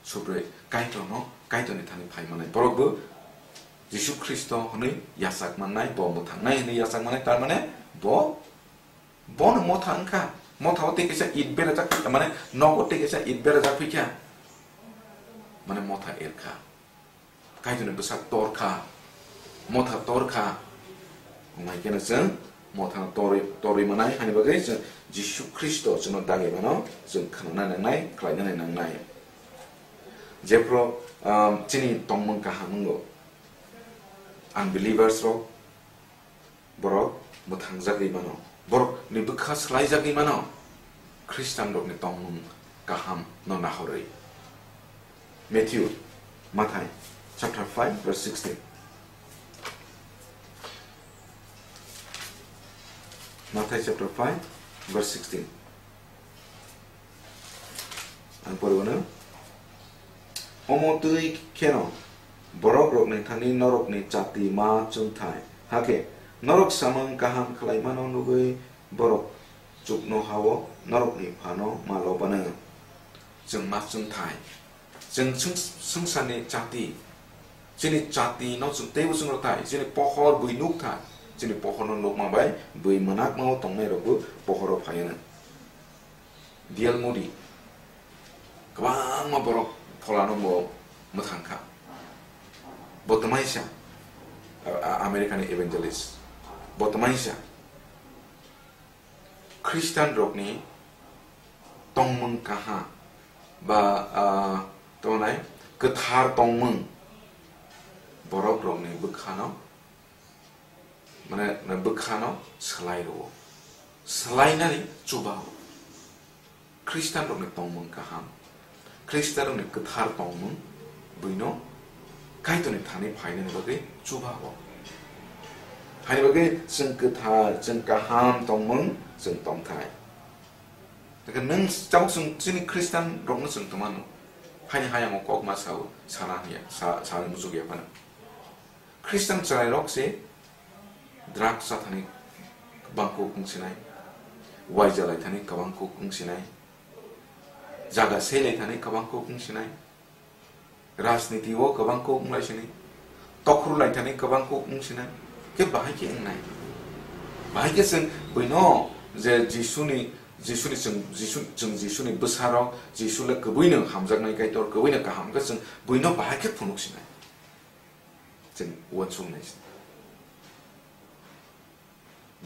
Subrai Kaitorno, Kaitorni thani phai mannai. Borokbo Jisu Khristo hwnwi yachak mannai, bo mwthangnai hwnwi yachak mannai, tar mane bo Bono motha wngkha, motha o tei kaisa it berajak phaikha, mane nogo tei kaisa it berajak phaikha, mane motha erkha, Kaitorni bwsak torkha, motha torkha. Wngmai kheno chwng motha torwi, torwi manai, hani bagwi chwng Jisu Khristo chwngno dagwi mano, chwng khwnana nangnai, khlainani nangnai. Jephru, um, chini tongmung kaham wngo, unbelievers rok, borok mwthangjagwi mano, borokni bwkha swlaijagwi mano, Khristanrokni tongmung kaham no nahorwi. Matthew, Mathai, chapter five, verse sixteen. Mathai chapter five, verse sixteen. Ang poriwano, omo twi kheno borokrokni thani norokni chati ma chwngthai. Hakhe norok samung kaham khlaimano nugwi borok chuknoha-o norokni phano ma lobano. Chwng ma chwngthai. Chwng swng-, swngcharni chati, chini chati no chwng teibo chwng rwthai, chini pohor bui nukthai, chini pohor no nukma bai bui mwnakma-o tongnairokbo pohoro phaiano. D L Moody, Kwbangma borok pholano bo mwthang kha. Bo twmaisa, a, a, American evangelist. Bo twmaisa Christian rokni tongmung kaha ba, a, tongnai kwthar tongmung borok rokni bwkhano, mane, bwkhano swlai rwo. Swlainani chuba o. Christian rokni tongmung kaham, Christian rokni kwthar tongmung buino Kaitorni thani phainani bagwi chuba o. Haini bagwi chwng kwthar, chwng kaham tongmung chwng tongthai. Hwnkhe nwng tabuk chwng chini Christian rokno chwng twmano. Haini hayang o kokma sao, sana hiya, sa, sa muchuk ya phano. Christian chwrairok se drugs chathani kwbang kuk wngsinai, waija laithani kwbang kuk wngsinai, jaga seilaithani kwbang kuk wngsinai, rajniti o kwbang kuk wnglaisini, tokhorlaithani kwbang kuk wngsinai, khe bahai khe wngnai? Bahai khe chwng buino je Jisuni, Jisuni chwng, Jisu, chwng Jisuni bwsarok, Jisu le kwbwino hamjaknai Kaitor, kwbwino kaham khe chwng buino bahai khe phunuksinai? Chwng uansuk nai se.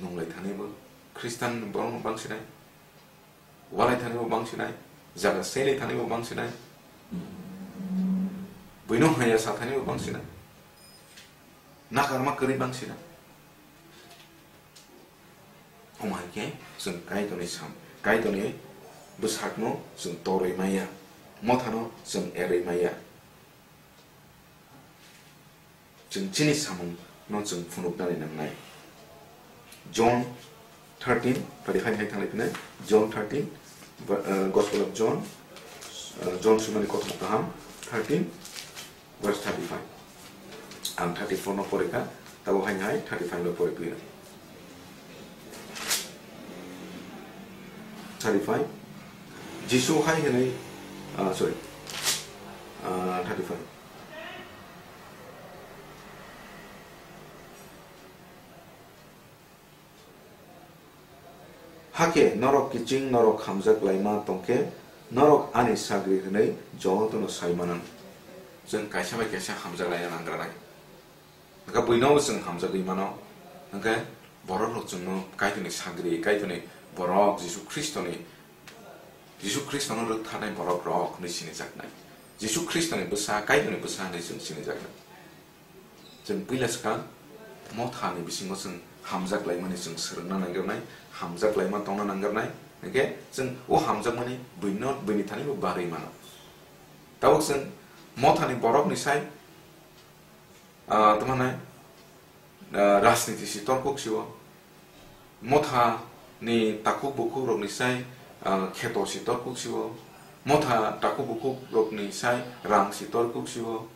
Nunglai thani bo Christian borok no bangsinai, walai thani bo bangsinai, jaga selai thani bo bangsinai, buino haya sa thani bo bangsinai, nakarma kwrwi bangsinai. Omo hai khe chwng Kaitorni sam, Kaitorni bwsakno chwng torwi maya, mothano chwng erwi maya. Chwng chini samung no chwng phunuknani nangnai. John thirteen, pari hai hai thanglai phino, John thirteen, ba-, uh, Gospel of John, uh, John sumani kothoma kaham, thirteen, verse thirty-five. Ang thirty-four no pore kha, tabo hai hai thirty-five no pore phino. Thirty-five, Jisu hai hwnwi, uh, sorry, uh, thirty-five. Hakhe norok kiching norok hamjak laima tongkhe, norok ani sagri hwnwi jotono sai manan. Chwng kaisa bai kaisa hamjak laina nangranai. Hwnkhe buino chwng hamjagwi mano. Hwnkhe borok rok chwngno Kaitorni sagri, Kaitorni borok, Jisu Khristoni, Jisu Khristono rwktharnai borok rok hwnwi sinijaknai. Jisu Khristoni bwsa, Kaitorni bwsa hwnwi chwng sinijaknai. Chwng puila swkang mothani bisingo chwng hamjak laimani chwng swrwngna nangjaknai, hamjak laima tongna nangjaknai. Hwnkhe chwng o hamjakmani buino, buini thani bo barwi mano. Tabuk chwng mothani borokni sai, ah, tamo hwnai, ah, rajniti si torkuk sio, motha ni takhuk bukhuk rokni sai, ah, kheto si torkuk sio, motha takhuk bukhuk rokni sai rang si torkuk sio.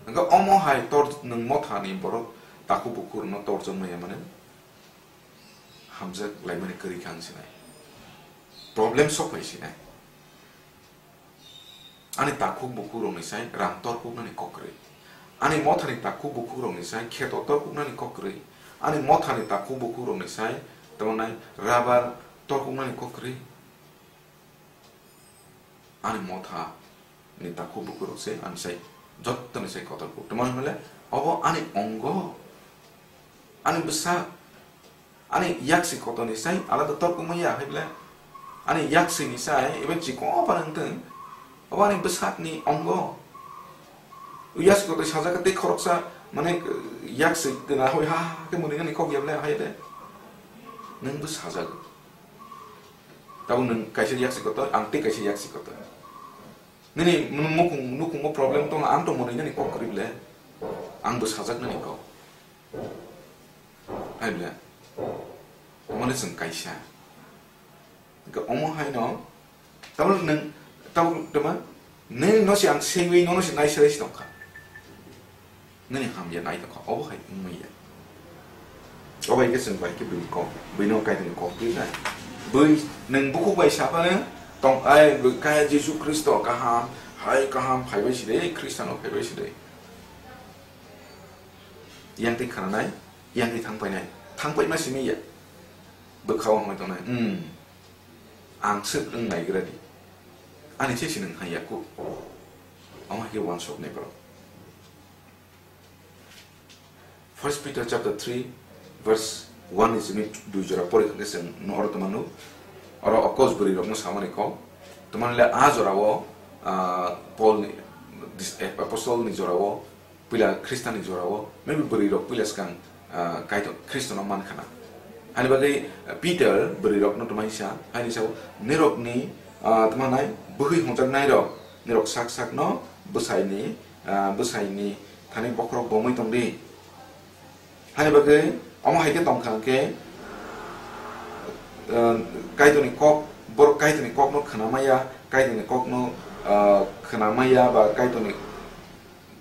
Hwnkhe omo hai tor nwng motha ni borok takhuk bukhuk rokno torjak maya mane hamjak laimani kwrwi kha wng sinai. Problem sok phai sinai. Ani takhuk bukhuk rokni sai rang torkuknani kok kwrwi. Ani mothani takhuk bukhuk rokni sai kheto torkuknani kok kwrwi. Ani mothani takhuk bukhuk rokni sai tamo nai rabar torkuknani kok kwrwi. Ani mothani takhuk bukhuk rok se ani sai jottoni sai kotor kuk. Tamo hwnle obo ani ongo. Ani bwsa, ani yaksi kotorni sai alada torkuk maya hai bwle. Ani yaksini sai ebe chikon phano wngtwng. Obo ani bwsakni ongo. Yaksi kotor sajak tei khoroksa mane yaksi gana hoi ha ha khe mwnwi nani kok ya bwle hai de. Nwng bw sajak. Tabuk nwng kaisa yaksi kotor, ang tei kaisa yaksi kotor. Nini mukung, nukungo problem tongo, ang tong mwnwi nani kok kwrwi bwle. Ang bw sajak nani kok. Hai bwle. Omo le chwng kaisa. Hwnkhe omo hai no, tabuk nwng, tabuk tama, nini no se ang seiwi, nono se naiserai se tongkha. Nini hamya nai tongkha, obo hai wngmaya. Obo hai khe chwng bai khe buini kok, buino Kaitorni kok twi nai. Bui nwng bukhuk bai saphano tong, ai, bui kaya Jisu Khristo kaham, hai kaham phaibai side, Khristiano phaibai side. Yang twi khananai, yang twi thangpainai, thangpaima simi ya. Bwkhao hambai tongnai, hmm. Ang swk wng naigra di. Ani se sinung hai yaku. Omo hai khe wansok nai borok. First Peter chapter three verse one ni simi dui jora pori khe chwng no oro tongmano. Oro okos bwrwi rokno samani kok. Tongmani le a jora o, ah, Paul ni, dis-, eh, apostle ni jora o, puila Khristanni jorao, maybe bwrwi rok puila swkang, ah, Kaitor Khristono man khana. Hani bagwi, ah, Peter bwrwi rokno tongmani sa, haini sao, nirokni, ah, tongma nai, bwkhwi hwnjaknai rok, nirok sak sakno bwsaini, ah, bwsaini thani bokhorok bomwi tongdi. Hani bagwi, omo hai khe tongkha hwnkhe, ah, Kaitorni kok, borok Kaitorni kokno khwnamaya, Kaitorni kokno, ah, khwnamaya ba Kaitorni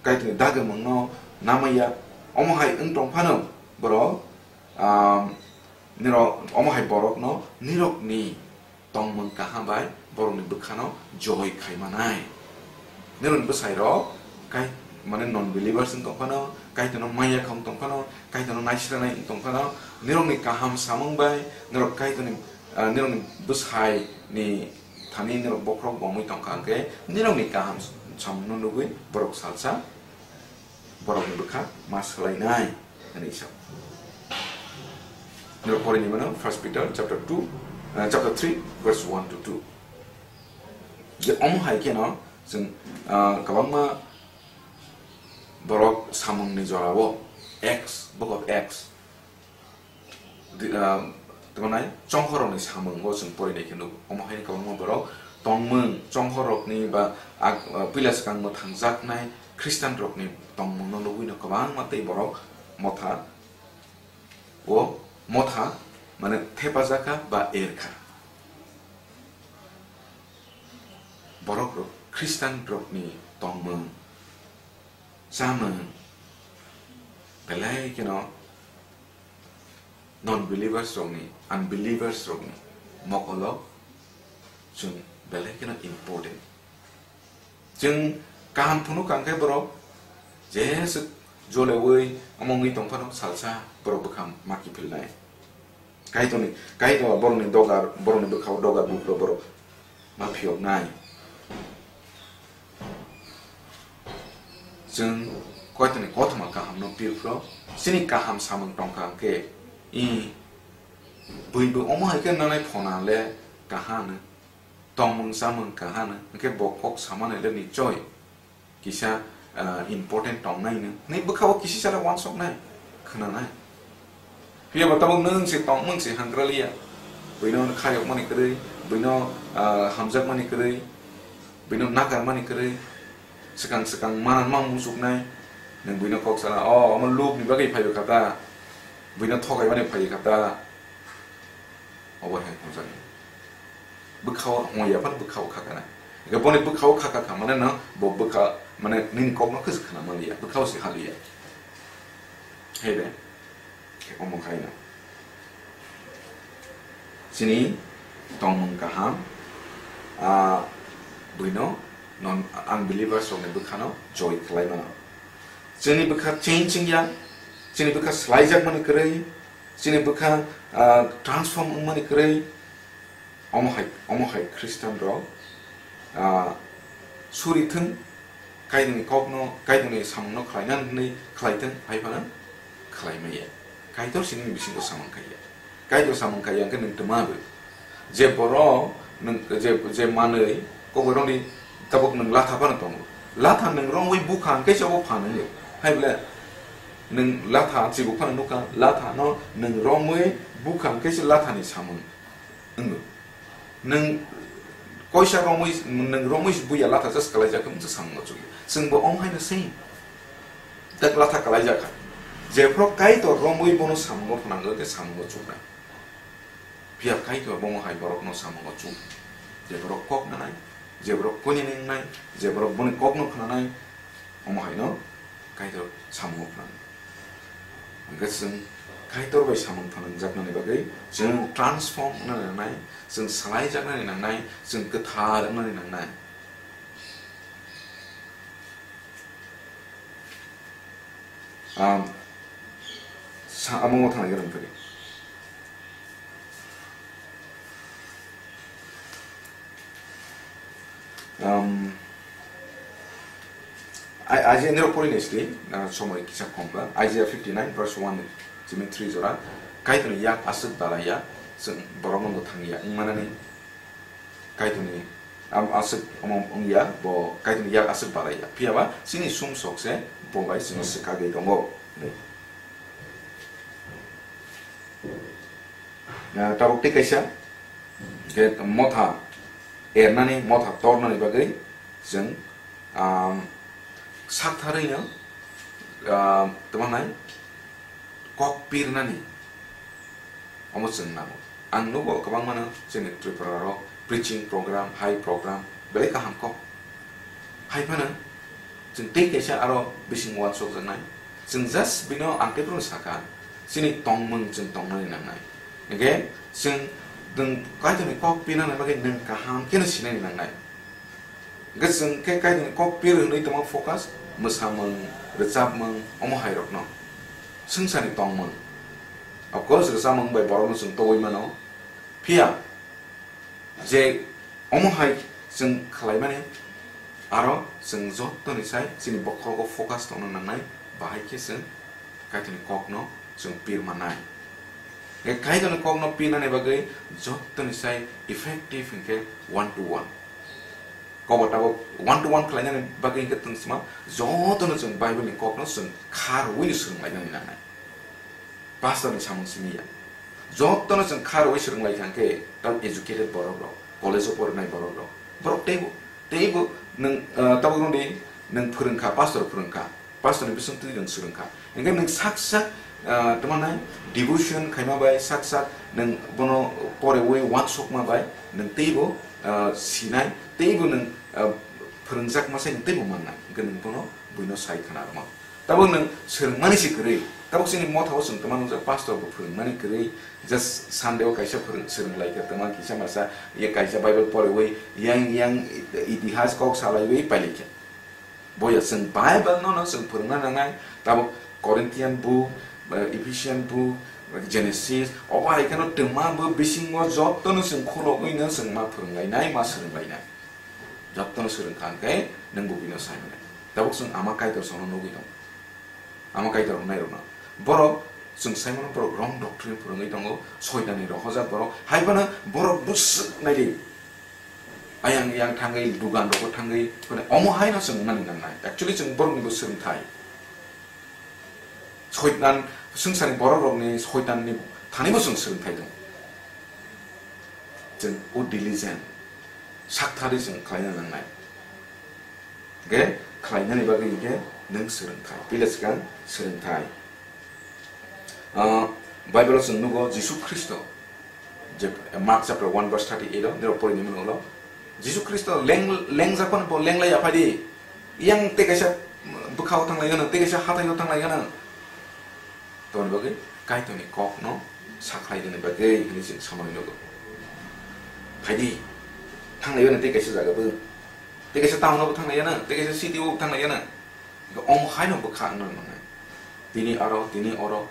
Kaitorni dagimungno namaya, omo hai wng tong phano borok, ah, nirok, omo hai borokno nirokni tongmung kaham bai borokni bwkhano joy khai manai. Nirokni bwsairok kai, mane non believers wng tong phano, Kaitorno maya kha wng tong phano, Kaitorno naisranai wng tong phano, nirokni kaham samung bai, nirok Kaitorni, ah, nirokni bwsaini thani nirok bokhorok bomwi tongkha hwnkhe, nirokni kaham samungno nugwi borok salsa borokni bwkha ma swlainai hwnwi sa. Nirok porini mano First Peter chapter two, eh, chapter three, verse one to two. Je omo hai kheno chwng, ah, kwbangma borok samungni jorao Acts, Book of Acts, Di-, ah, tongmani chonghorrokni samungo chwng porinai khe nugo. Omo haino kwbangma borok tongmung chonghorrokni ba ag-, ah, puila swkang mwthangjaknai Khristanrokni tongmungno nugwino kwbangma tei borok motha o motha, mane, thepajakha ba erkha. Borokrok Khristanrokni tongmung, chamung belai kheno non-believers rokni, unbelievers rokni mokolo chwng belai kheno important. Chwng kaham phunuk kha hwnkhe borok jeswk joleui omo wngwi tong phano salsa borok bwkha ma kiphilnai. Kaitorni, Kaitor borokni dogar, borokni bwkhao dogar buphuru borok ma phiyoknai. Chwng Kaitorni kothoma kahamno pirphro, chini kaham samung tongkha hwnkhe, i buibo omo hai khe nanai phona le kaham hwno, tongmung chamung kaham hwno, hwnkhe bo kok samani le nichoi kisa, ah, important tongnai hwno. Nini bwkha-o kisi sala wansoknai, khwnanai. Phiya ba tabuk nwng se tongmung se hangkraliya. Buino khayokmani kwrwi, buino, ah, hamjakmani kwrwi, buino nakarmani kwrwi, swkang swkang mananma muchuknai. Nwng buino kok sala, "O, omo lukni bagwi phaiwi kha ta, buino thokaimani phaiwi kha ta." Obo hai hwnjaknai. Bwkha-o hwnwi ya phano bwkha-o kha kana. Hwnkhe boni bwkha-o kha kha kha mane no bo bwkha mane nini kokno khe se khna manliya, bwkha-o se haliya. Hai de. Khe omo khai no. Chini tongmung kaham, ah, buino non unbelievers rokni bwkhano joy khlai mano. Chini bwkha change wngya, chini bwkha swlaijakmani kwrwi, chini bwkha, ah, transform wngmani kwrwi, omo hai, omo hai Khristanrok, ah, suri thung, Kaitorni kokno, Kaitorni samungno khlaina hwnwi khlai thung, hai phano khlai maya. Kaitor se nini bisingo samung khaiya. Kaitor samung khaiya hwnkhe nwng twma bo. Je borok nwng, je, je manwi kokborokni tabuk nwng latha phano tongo. Latha nwng romwi bukha hwnkhe se obo phan wngo. Hai ble nwng latha chibuk phano nukha, lathano nwng romwi bukha hwnkhe se lathani samung wngo. Nwng koisa romwi, nwng romwi se buya latha just kalaijak khe mungsa samungo chukya. Chwngbo omo haino same. Tak latha kalaijak kha. Jephru Kaitor romwi bono samungo phnangwi khe samungo chuknai. Phiya Kaitor bomo hai borokno samungo chuk. Je borok kok nanai, je borok koni ningnai, je borok boni kokno khnanai, omo haino Kaitor samungo phnang. Hwnkhe chwng Kaitor bai samung phanangjaknani bagwi chwng transform wngnani nangnai, chwng salaijaknani nangnai, chwng kwthar wngnani nangnai. Am, sa-, amo thangna gwnang kari. Um, Ai-, Isaiah nirok pori nai sidi, ah, somoi kisa kom ba. Isaiah fifty nine verse one, jimit three jora. Kaitorni yak aswk balaiya, chwng borokno mwthangya wngmanani. Kaitorni, am, aswk omo wngya, bo Kaitorni yak aswk balaiya. Phiya ba chini sumsok se bo bai chwngno swkagwi tongo. Ah, tabuk tei kaisa, je motha ernani, motha tornani bagwi chwng, ah, saktharwi no, ah, tamo nai kok pirnani omo chwng nango. Ang nugo kwbangmano chini Tripura rok preaching program, hai program belai kaham kok. Hai phano chwng tei kaisa aro bising uansukjaknai. Chwng just bino ang tei bono saka, chini tongmung chwng tongnani nangnai. Hingkhe chwng nwng Kaitorni kok pinani bagwi nwng kaham kheno sinani nangnai. Hingkhe chwng khe Kaitorni kok pir hwnwi tongma focus, mwsamung, rwchapmung, omo hai rokno. Swngcharni tongmung. Of course, rwchapmung bai borokno chwng tobwi mano. Phiya, je omo hai chwng khlaimani, aro chwng jottoni sai chini bokhorogo focus tongna nangnai, bahai khe chwng Kaitorni kokno chwng pir mannai. Hingkhe Kaitorni kokno pirnani bagwi jottoni sai effective hingkhe one to one. Kobo tabuk one to one khlainani bagwi hingkhe tungsima jotono chwng Bible ni kokno chwng kha rwui swrwng lainani nangnai. Pastor ni samung simi ya. Jotono chwng kha rwui swrwng lai kha hingkhe tabuk educated borok rok, college o porinai borok rok. Borok teibo, teibo nwng, ah, tabuk rwdi nwng phwrwng kha, pastor phwrwng kha. Pastor ni bising twi nwng swrwng kha. Hingkhe nwng sak sak, ah, tamo nai devotion khaima bai sak sak nwng bono porewui uansukma bai nwng teibo, ah, sinai, teibo nwng, ah, phwrwngjakma sai nwng teibo mannai. Hingkhe nwng bono buino sai khna rwma. Tabuk nwng swrwngmani se kwrwi. Tabuk chini mothao chwng tongma nukjak, pastor bo phwrwngmani kwrwi. Just Sunday o kaisa phwrwng, swrwng lai kha, tongma kisa masa, ye kaisa Bible porewui, yang, yang itihas kok salaiwi pailai kha. Boya chwng Bible no, no chwng phwrwngna nangnai. Tabuk Corinthian book, eh, Ephesian book, Genesis, obo hai kheno twma bo bisingo jotono chwng khulogwi no chwng ma phwrwnglainai, ma swrwnglainai. Jotono swrwng kha hwnkhe nwng bo bino sai mwnai. Tabuk chwng ama Kaitor songno nugwi tongo. Ama Kaitor wngnai rokno. Borok chwng sai mano borok wrong doctrine phwrwngwi tongo, soitanni rohorjak borok. Hai phano borok bwswk naidi. Ayang yang thangwi, dugan rogo thangwi, phano omo haino chwng wngnani nangnai. Actually chwng borokni bo swrwngthai. Soitan, swngcharni borok rokni soitanni thani bo chwng swrwngthai tongo. Chwng o diligent, saktharwi chwng khlaina nangnai. Hingkhe khlainani bagwi hingkhe nwng swrwngthai, pila swkang swrwngthai. Ah, Bible o chwng nugo Jisu Khristo, je Mark chapter one verse thirty eight o, nirok porini mwnwi ulo, Jisu Khristo leng, lengjak phano bo lenglai ya phai di. Yang tei kaisa bwkhao thanglai gana, tei kaisa hathaio thanglai gana. Toni bagwi Kaitorni kokno sakhlai rwni bagwi hwnwi chwng samani nugo. Phaidi, thanglai gana tei kaisa jaga bo. Tei kaisa town o bo thanglai gana, tei kaisa city o bo thanglai gana. Omo haino bwkha wngna nangnai. Tini aro, tini oro.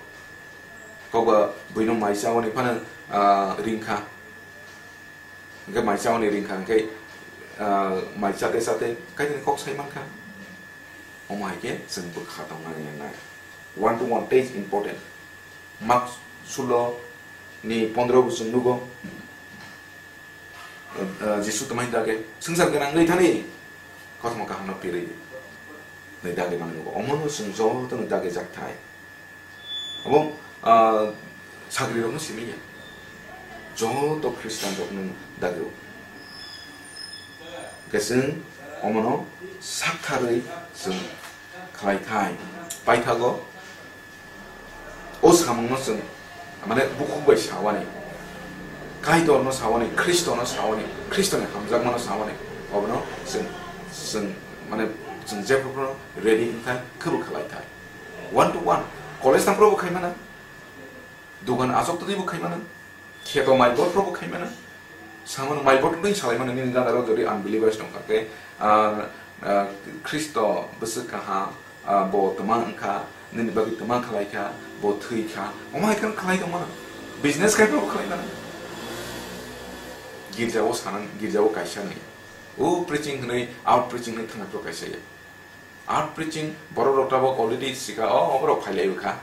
Kokba buino mai chaoni phano, ah, ringkha. Hingkhe mai chaoni ringkha hingkhe, ah, mai chate chate Kaitorni kok sai mankha. Omo hai khe chwng bwkha tongnani nangnai. One to one tei important. Mark sulo ni pondro bo chwng nugo. Ah, Jisu tongmani dage, "Swngchar gwnang wngwi thani, kothoma kahamno pirwi di." Nai dage mani nugo. Omono chwng jotono dage jak thai. Abo, ah, sagrirokno simi ya. Joto Khristianrokno dageo. Hwnkhe chwng omono saktharwi chwng khlai thai. Paithago o samungno chwng, mane, bukhuk bai sawani, Kaitorno sawani, Khristono sawani, Khristoni hamjakmano sawani, obono chwng, chwng, mane, chwng jephru phano ready wngthai, khwbo khlai thai. One to one. College tangphuru bo khaimano. Dugan achuk twi bo khaimano. Kheto mai bor phuru bo khaimano. Samano mai bor twi salaimano nini gana rok jodi unbelievers tongkha khe, ah, ah, Khristo bwswk kaham, ah, bo twma wngkha, nini bagwi twma khlaikha, bo thwikha. Omo hai khe khlai tongmano. Business khai phuru bo khlaimano. Girjao sanan, girjao kaisa nai. O preaching hwnwi, out preaching hwnwi thangnaphuru kaisa ya. Out preaching, borok rok tabok already sika, o, oborok phailaio kha.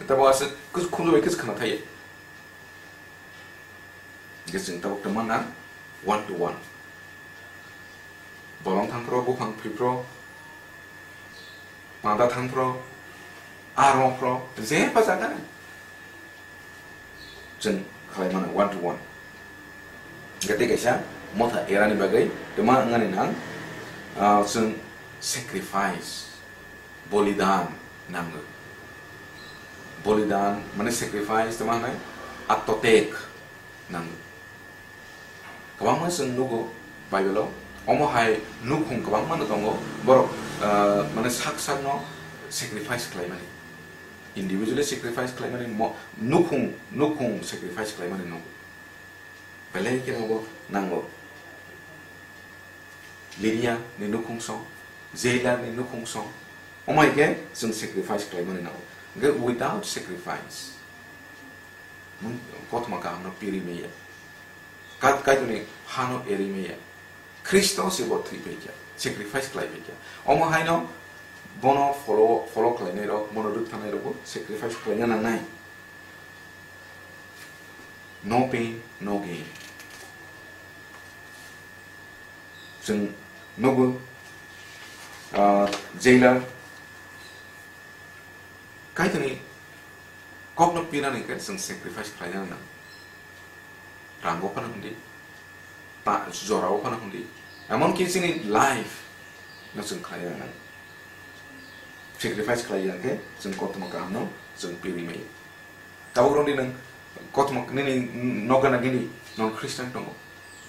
Tabok aswk kus-, khunju bai kus khna thai. Hingke chwng tabok tongma nang one to one. Bolong thangphuru, buphang phirphuru, panda thangphuru, arongphuru, jeba jaga ni. Chwng khlai mano one to one. Hingke tei kaisa motha erani bagwi tongma wngani nang, ah, chwng sacrifice, bolidan nango. Bolidan mane sacrifice tongma hwnai attotek nango. Kwbangma chwng nugo Bible-o, omo hai nukhung kwbangma no tongo, borok, ah, mane sak sakno sacrifice khlaimani, individually sacrifice khlaimani, mo-, nukhung, nukhung sacrifice khlaimani nugo. Belai kheno bo nango. Lydia ni nukhung song, jailer ni nukhung song, omo hai khe chwng sacrifice khlaimani nango. Hingkhe without sacrifice, Mung-, kothoma kahamno piri maya. Kat-, Kaitorni hano eri maya. Khristo se bo thwi phaikha, sacrifice khlai phaikha. Omo haino bono follow, follow khlainai rok, bono rwkthanai rokbo sacrifice khlaina nangnai. No pain, no gain. Chwng nugo, ah, jailer, Kaitorni kokno pinani khe chwng sacrifice khlaina nang. Rango phano hwndi, ta-, jorao phano hwndi, emonki chini life no chwng khlaina nang. Sacrifice khlai ya khe chwng kothoma kahamno chwng piri maya. Tabuk rwngdi nwng kothoma nini nokgana gini non Christian tongo.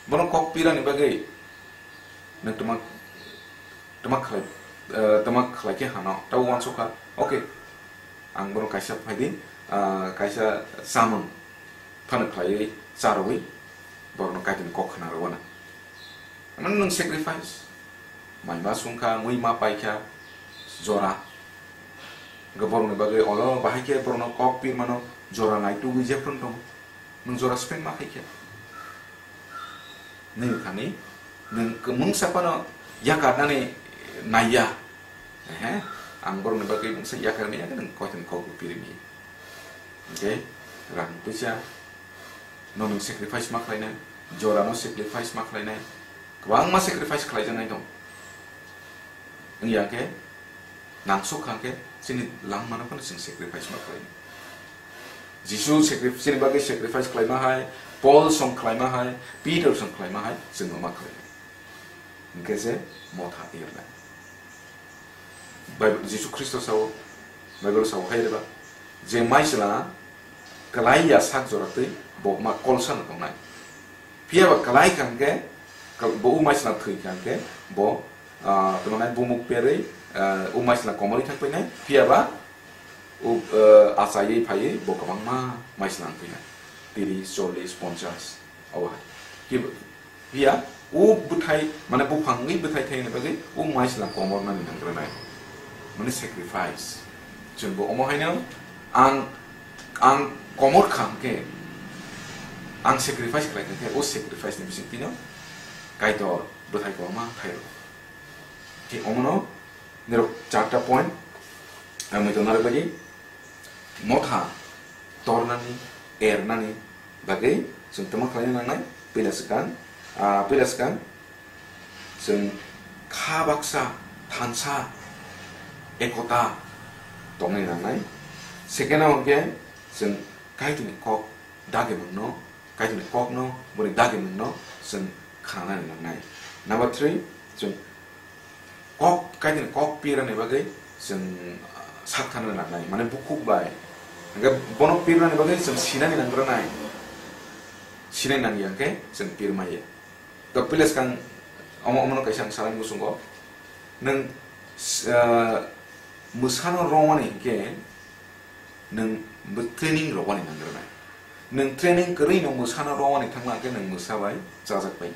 Bono kok pirani bagwi Nwng twma, twma khlai, eh, twma khlai khe hano, tabuk uansukha, okay, ang bono kaisa phaidi, ah, kaisa chamung phano khlaiwi charwui borokno Kaitorni kok khna rwna. Mane nwng sacrifice, mai ma sungkha, mui ma paikha, jora. Hwnkhe borokni bagwi olo bahai khe borokno kok pirmano jora nai tubui jephru tongo. Nwng jora spend ma khaikhe. Nini thani, nwng kwmwngsa phano yakarnani naiya. Ehe, ang borokni bagwi mungsa yakarmaya khe nwng koithani kokbo pirimi. Hwnkhe rang puisa no nwng sacrifice ma khlainai, jorano sacrifice ma khlainai, kwbangma sacrifice khlaijaknai tong. Wngya khe, nangsuk kha khe, chini langmano phano chwng sacrifice ma khlai. Jisu sacri-, chini bagwi sacrifice khlaima hai, Paul song khlaima hai, Peter song khlaima hai, chwngno ma khlai. Hwnkhe je motha ernai. Bible, Jisu Khristo sao, Bible sao hai reba, je maisla Kalai ya sak jora twi bo ma kolsa no tongnai. Phiya ba kalai kha hwnkhe, kal-, bo umaisla thwi kha hwnkhe, bo, ah, tamo nai bumuk perwi, ah, umaisla komorwi thang painai. Phiya ba u, ah, achaiwi phaiwi bo kwbangma maisla wng painai. Tiris, chollis, ponchas, obo hai. Phiya, o bwthai, mane buphangni bwthai thaini bagwi o maisla komornani nangrwnai. Mane sacrifice. Chwngbo omo haino ang, ang komor kha hwnkhe, ang sacrifice khlai kha khe, o sacrifice ni bisingtwino Kaitor bwthai kwbangma thairw. Khe omono nirok charta point, ang muitok narwk bagwi, Motha tornani, ernani bagwi chwng tamo khlaina nangnai? Puila swkang, ah, puila swkang chwng kha baksa, thansa, ekota tongnai nangnai. Second o hwnkhe chwng Kaitorni kok dagimungno, Kaitorni kokno, boni dagimungno chwng khnanani nangnai. Number three, chwng kok, Kaitorni kok pirani bagwi chwng, ah, sak thana nangnai, mane bukhuk bai. Hwnkhe bono pirnani bagwi chwng sinani nangrwnai. Sinani nangya hwnkhe chwng pirmaya. To puila swkang omo, omono kaisa ang salani muchungo. Nwng, ah, mwsano romani hwnkhe nwng bo training rwani nangrwnai. Nwng training kwrwino mwsano romani thangma hwnkhe nwng mwsa bai chajak bai.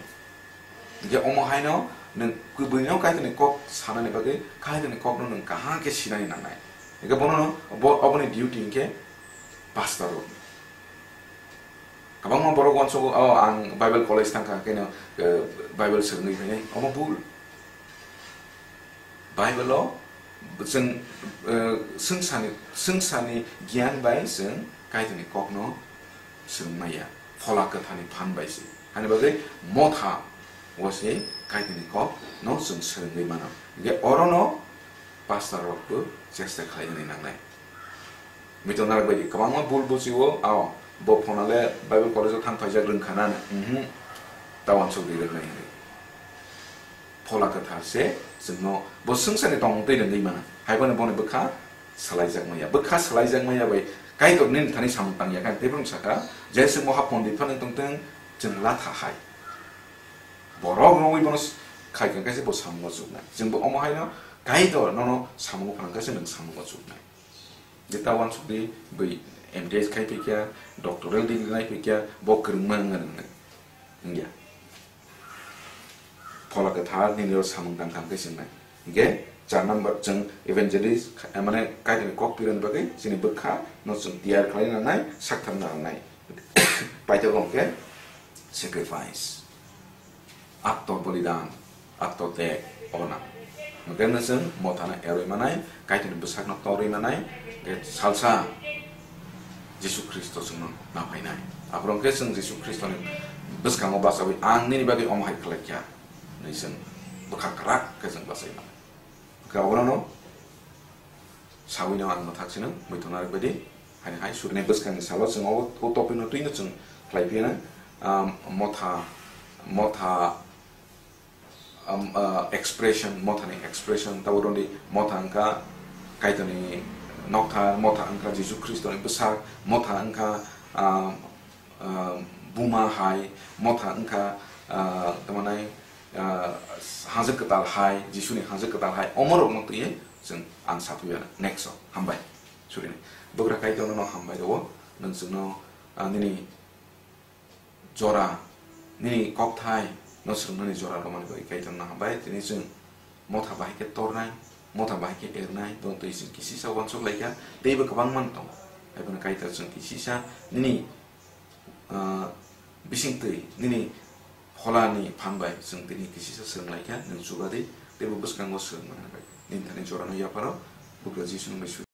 Hingke omo haino nwng kwbwino Kaitorni kok sanani bagwi Kaitorni kokno nwng kaham khe sinani nangnai. Hingke bono, bo, oboni duty hingke pastor rokni. Kwbangma borok uansugo, "Oh, ang Bible college thangkha, keno, eh, Bible swrwngwi phainai." Omo bul. Bible-o chwng, eh, swngcharni, swngcharni giyan bai chwng Kaitorni kokno swrwng maya, Phola Kwtharni phan bai se. Hani bagwi motha o se Kaitorni kokno chwng swrwngwi mano. Hingke orono pastor rokbo chesta khlainani nangnai. Muitu narwk bai kwbangma bul buchio, ao bo phone le Bible college-o thang phaijak rwngkha na, mhm, ta uansuk di rwknai hinwi. Phola Kwthar se chwngno bo swngcharni tongmung twi rwngwi mano. Hai phano boni bwkha swlaijak maya. Bwkha swlaijak maya bai Kaitor nini thani samung tangya khe teibo sakha, "Jeswk moha pondit phano tongthwng, chwng latha hai." Borok rwngwi bono s-, khai kha khe se bo samungo chuknai. Chwngbo omo haino Kaitor nono samungo phnang khe se nwng samungo chuknai. Je ta uansuk di, bui M T S khai phikya, doctoral degree nai phikya, bo kwrwngma wngna nang nai. Wngya. Phola Kwthar nini oro samung tang kha hwnkhe se wngnai. Hwnkhe char number chwng evangelist, kha-, mane Kaitorni kok twirani bagwi chini bwkha no chwng tiyar khlai nangnai, sakthar nangnai. Paithago hwnkhe sacrifice. Atto bolidan, atto teg, obo nang. Hwnkhe no chwng mothano eroi manai, Kaitorni bwsakno torwi manai, hwnkhe salsa Jisu Khristo chwngno naphainai. Aphuru hwnkhe chwng Jisu Khristoni bwskango bachaui, "Ang nini bagwi omo hai khlai kha," hwnwi chwng bwkha kwrak khe chwng bachai manai. Hwnkhe obono no saui no ang mwthak sino muitu narwk baidi. Haini hai surini bwskangni salo chwng o, o topic no twino chwng khlai phiyana, um, motha, motha, um, uh, expression, mothani expression, tabo rwdi motha wngkha Kaitorni nokthar, motha wngkha Jisu Khristoni bwsak, motha wngkha, um, ah, buma hai, motha wngkha, ah, tamo nai, ah, hanjak kwtal hai, Jisuni hanjak kwtal hai, omorokno twiwi chwng ang saphiya next o. Hambai. Surini. Bugra Kaitorno no hambai rwo, nwng chwngno, ah, nini jora, nini kokthai no swrwngnani jora romani bagwi Kaitorno hambai, tini chwng motha bahai khe tornai, motha bahai khe ernai, bono twi chwng kisisa uansuk laikha, teibo kwbangma tongo. Haiphano Kaitor chwng kisisa nini ah, bisingtwi nini pholani phan bai chwng tini kisisa swrwng lai kha, nwng chuba di, teibo bwskango swrwng manna bai. Nini thani jorano yapharo, bugra Jisu nwng bai suri.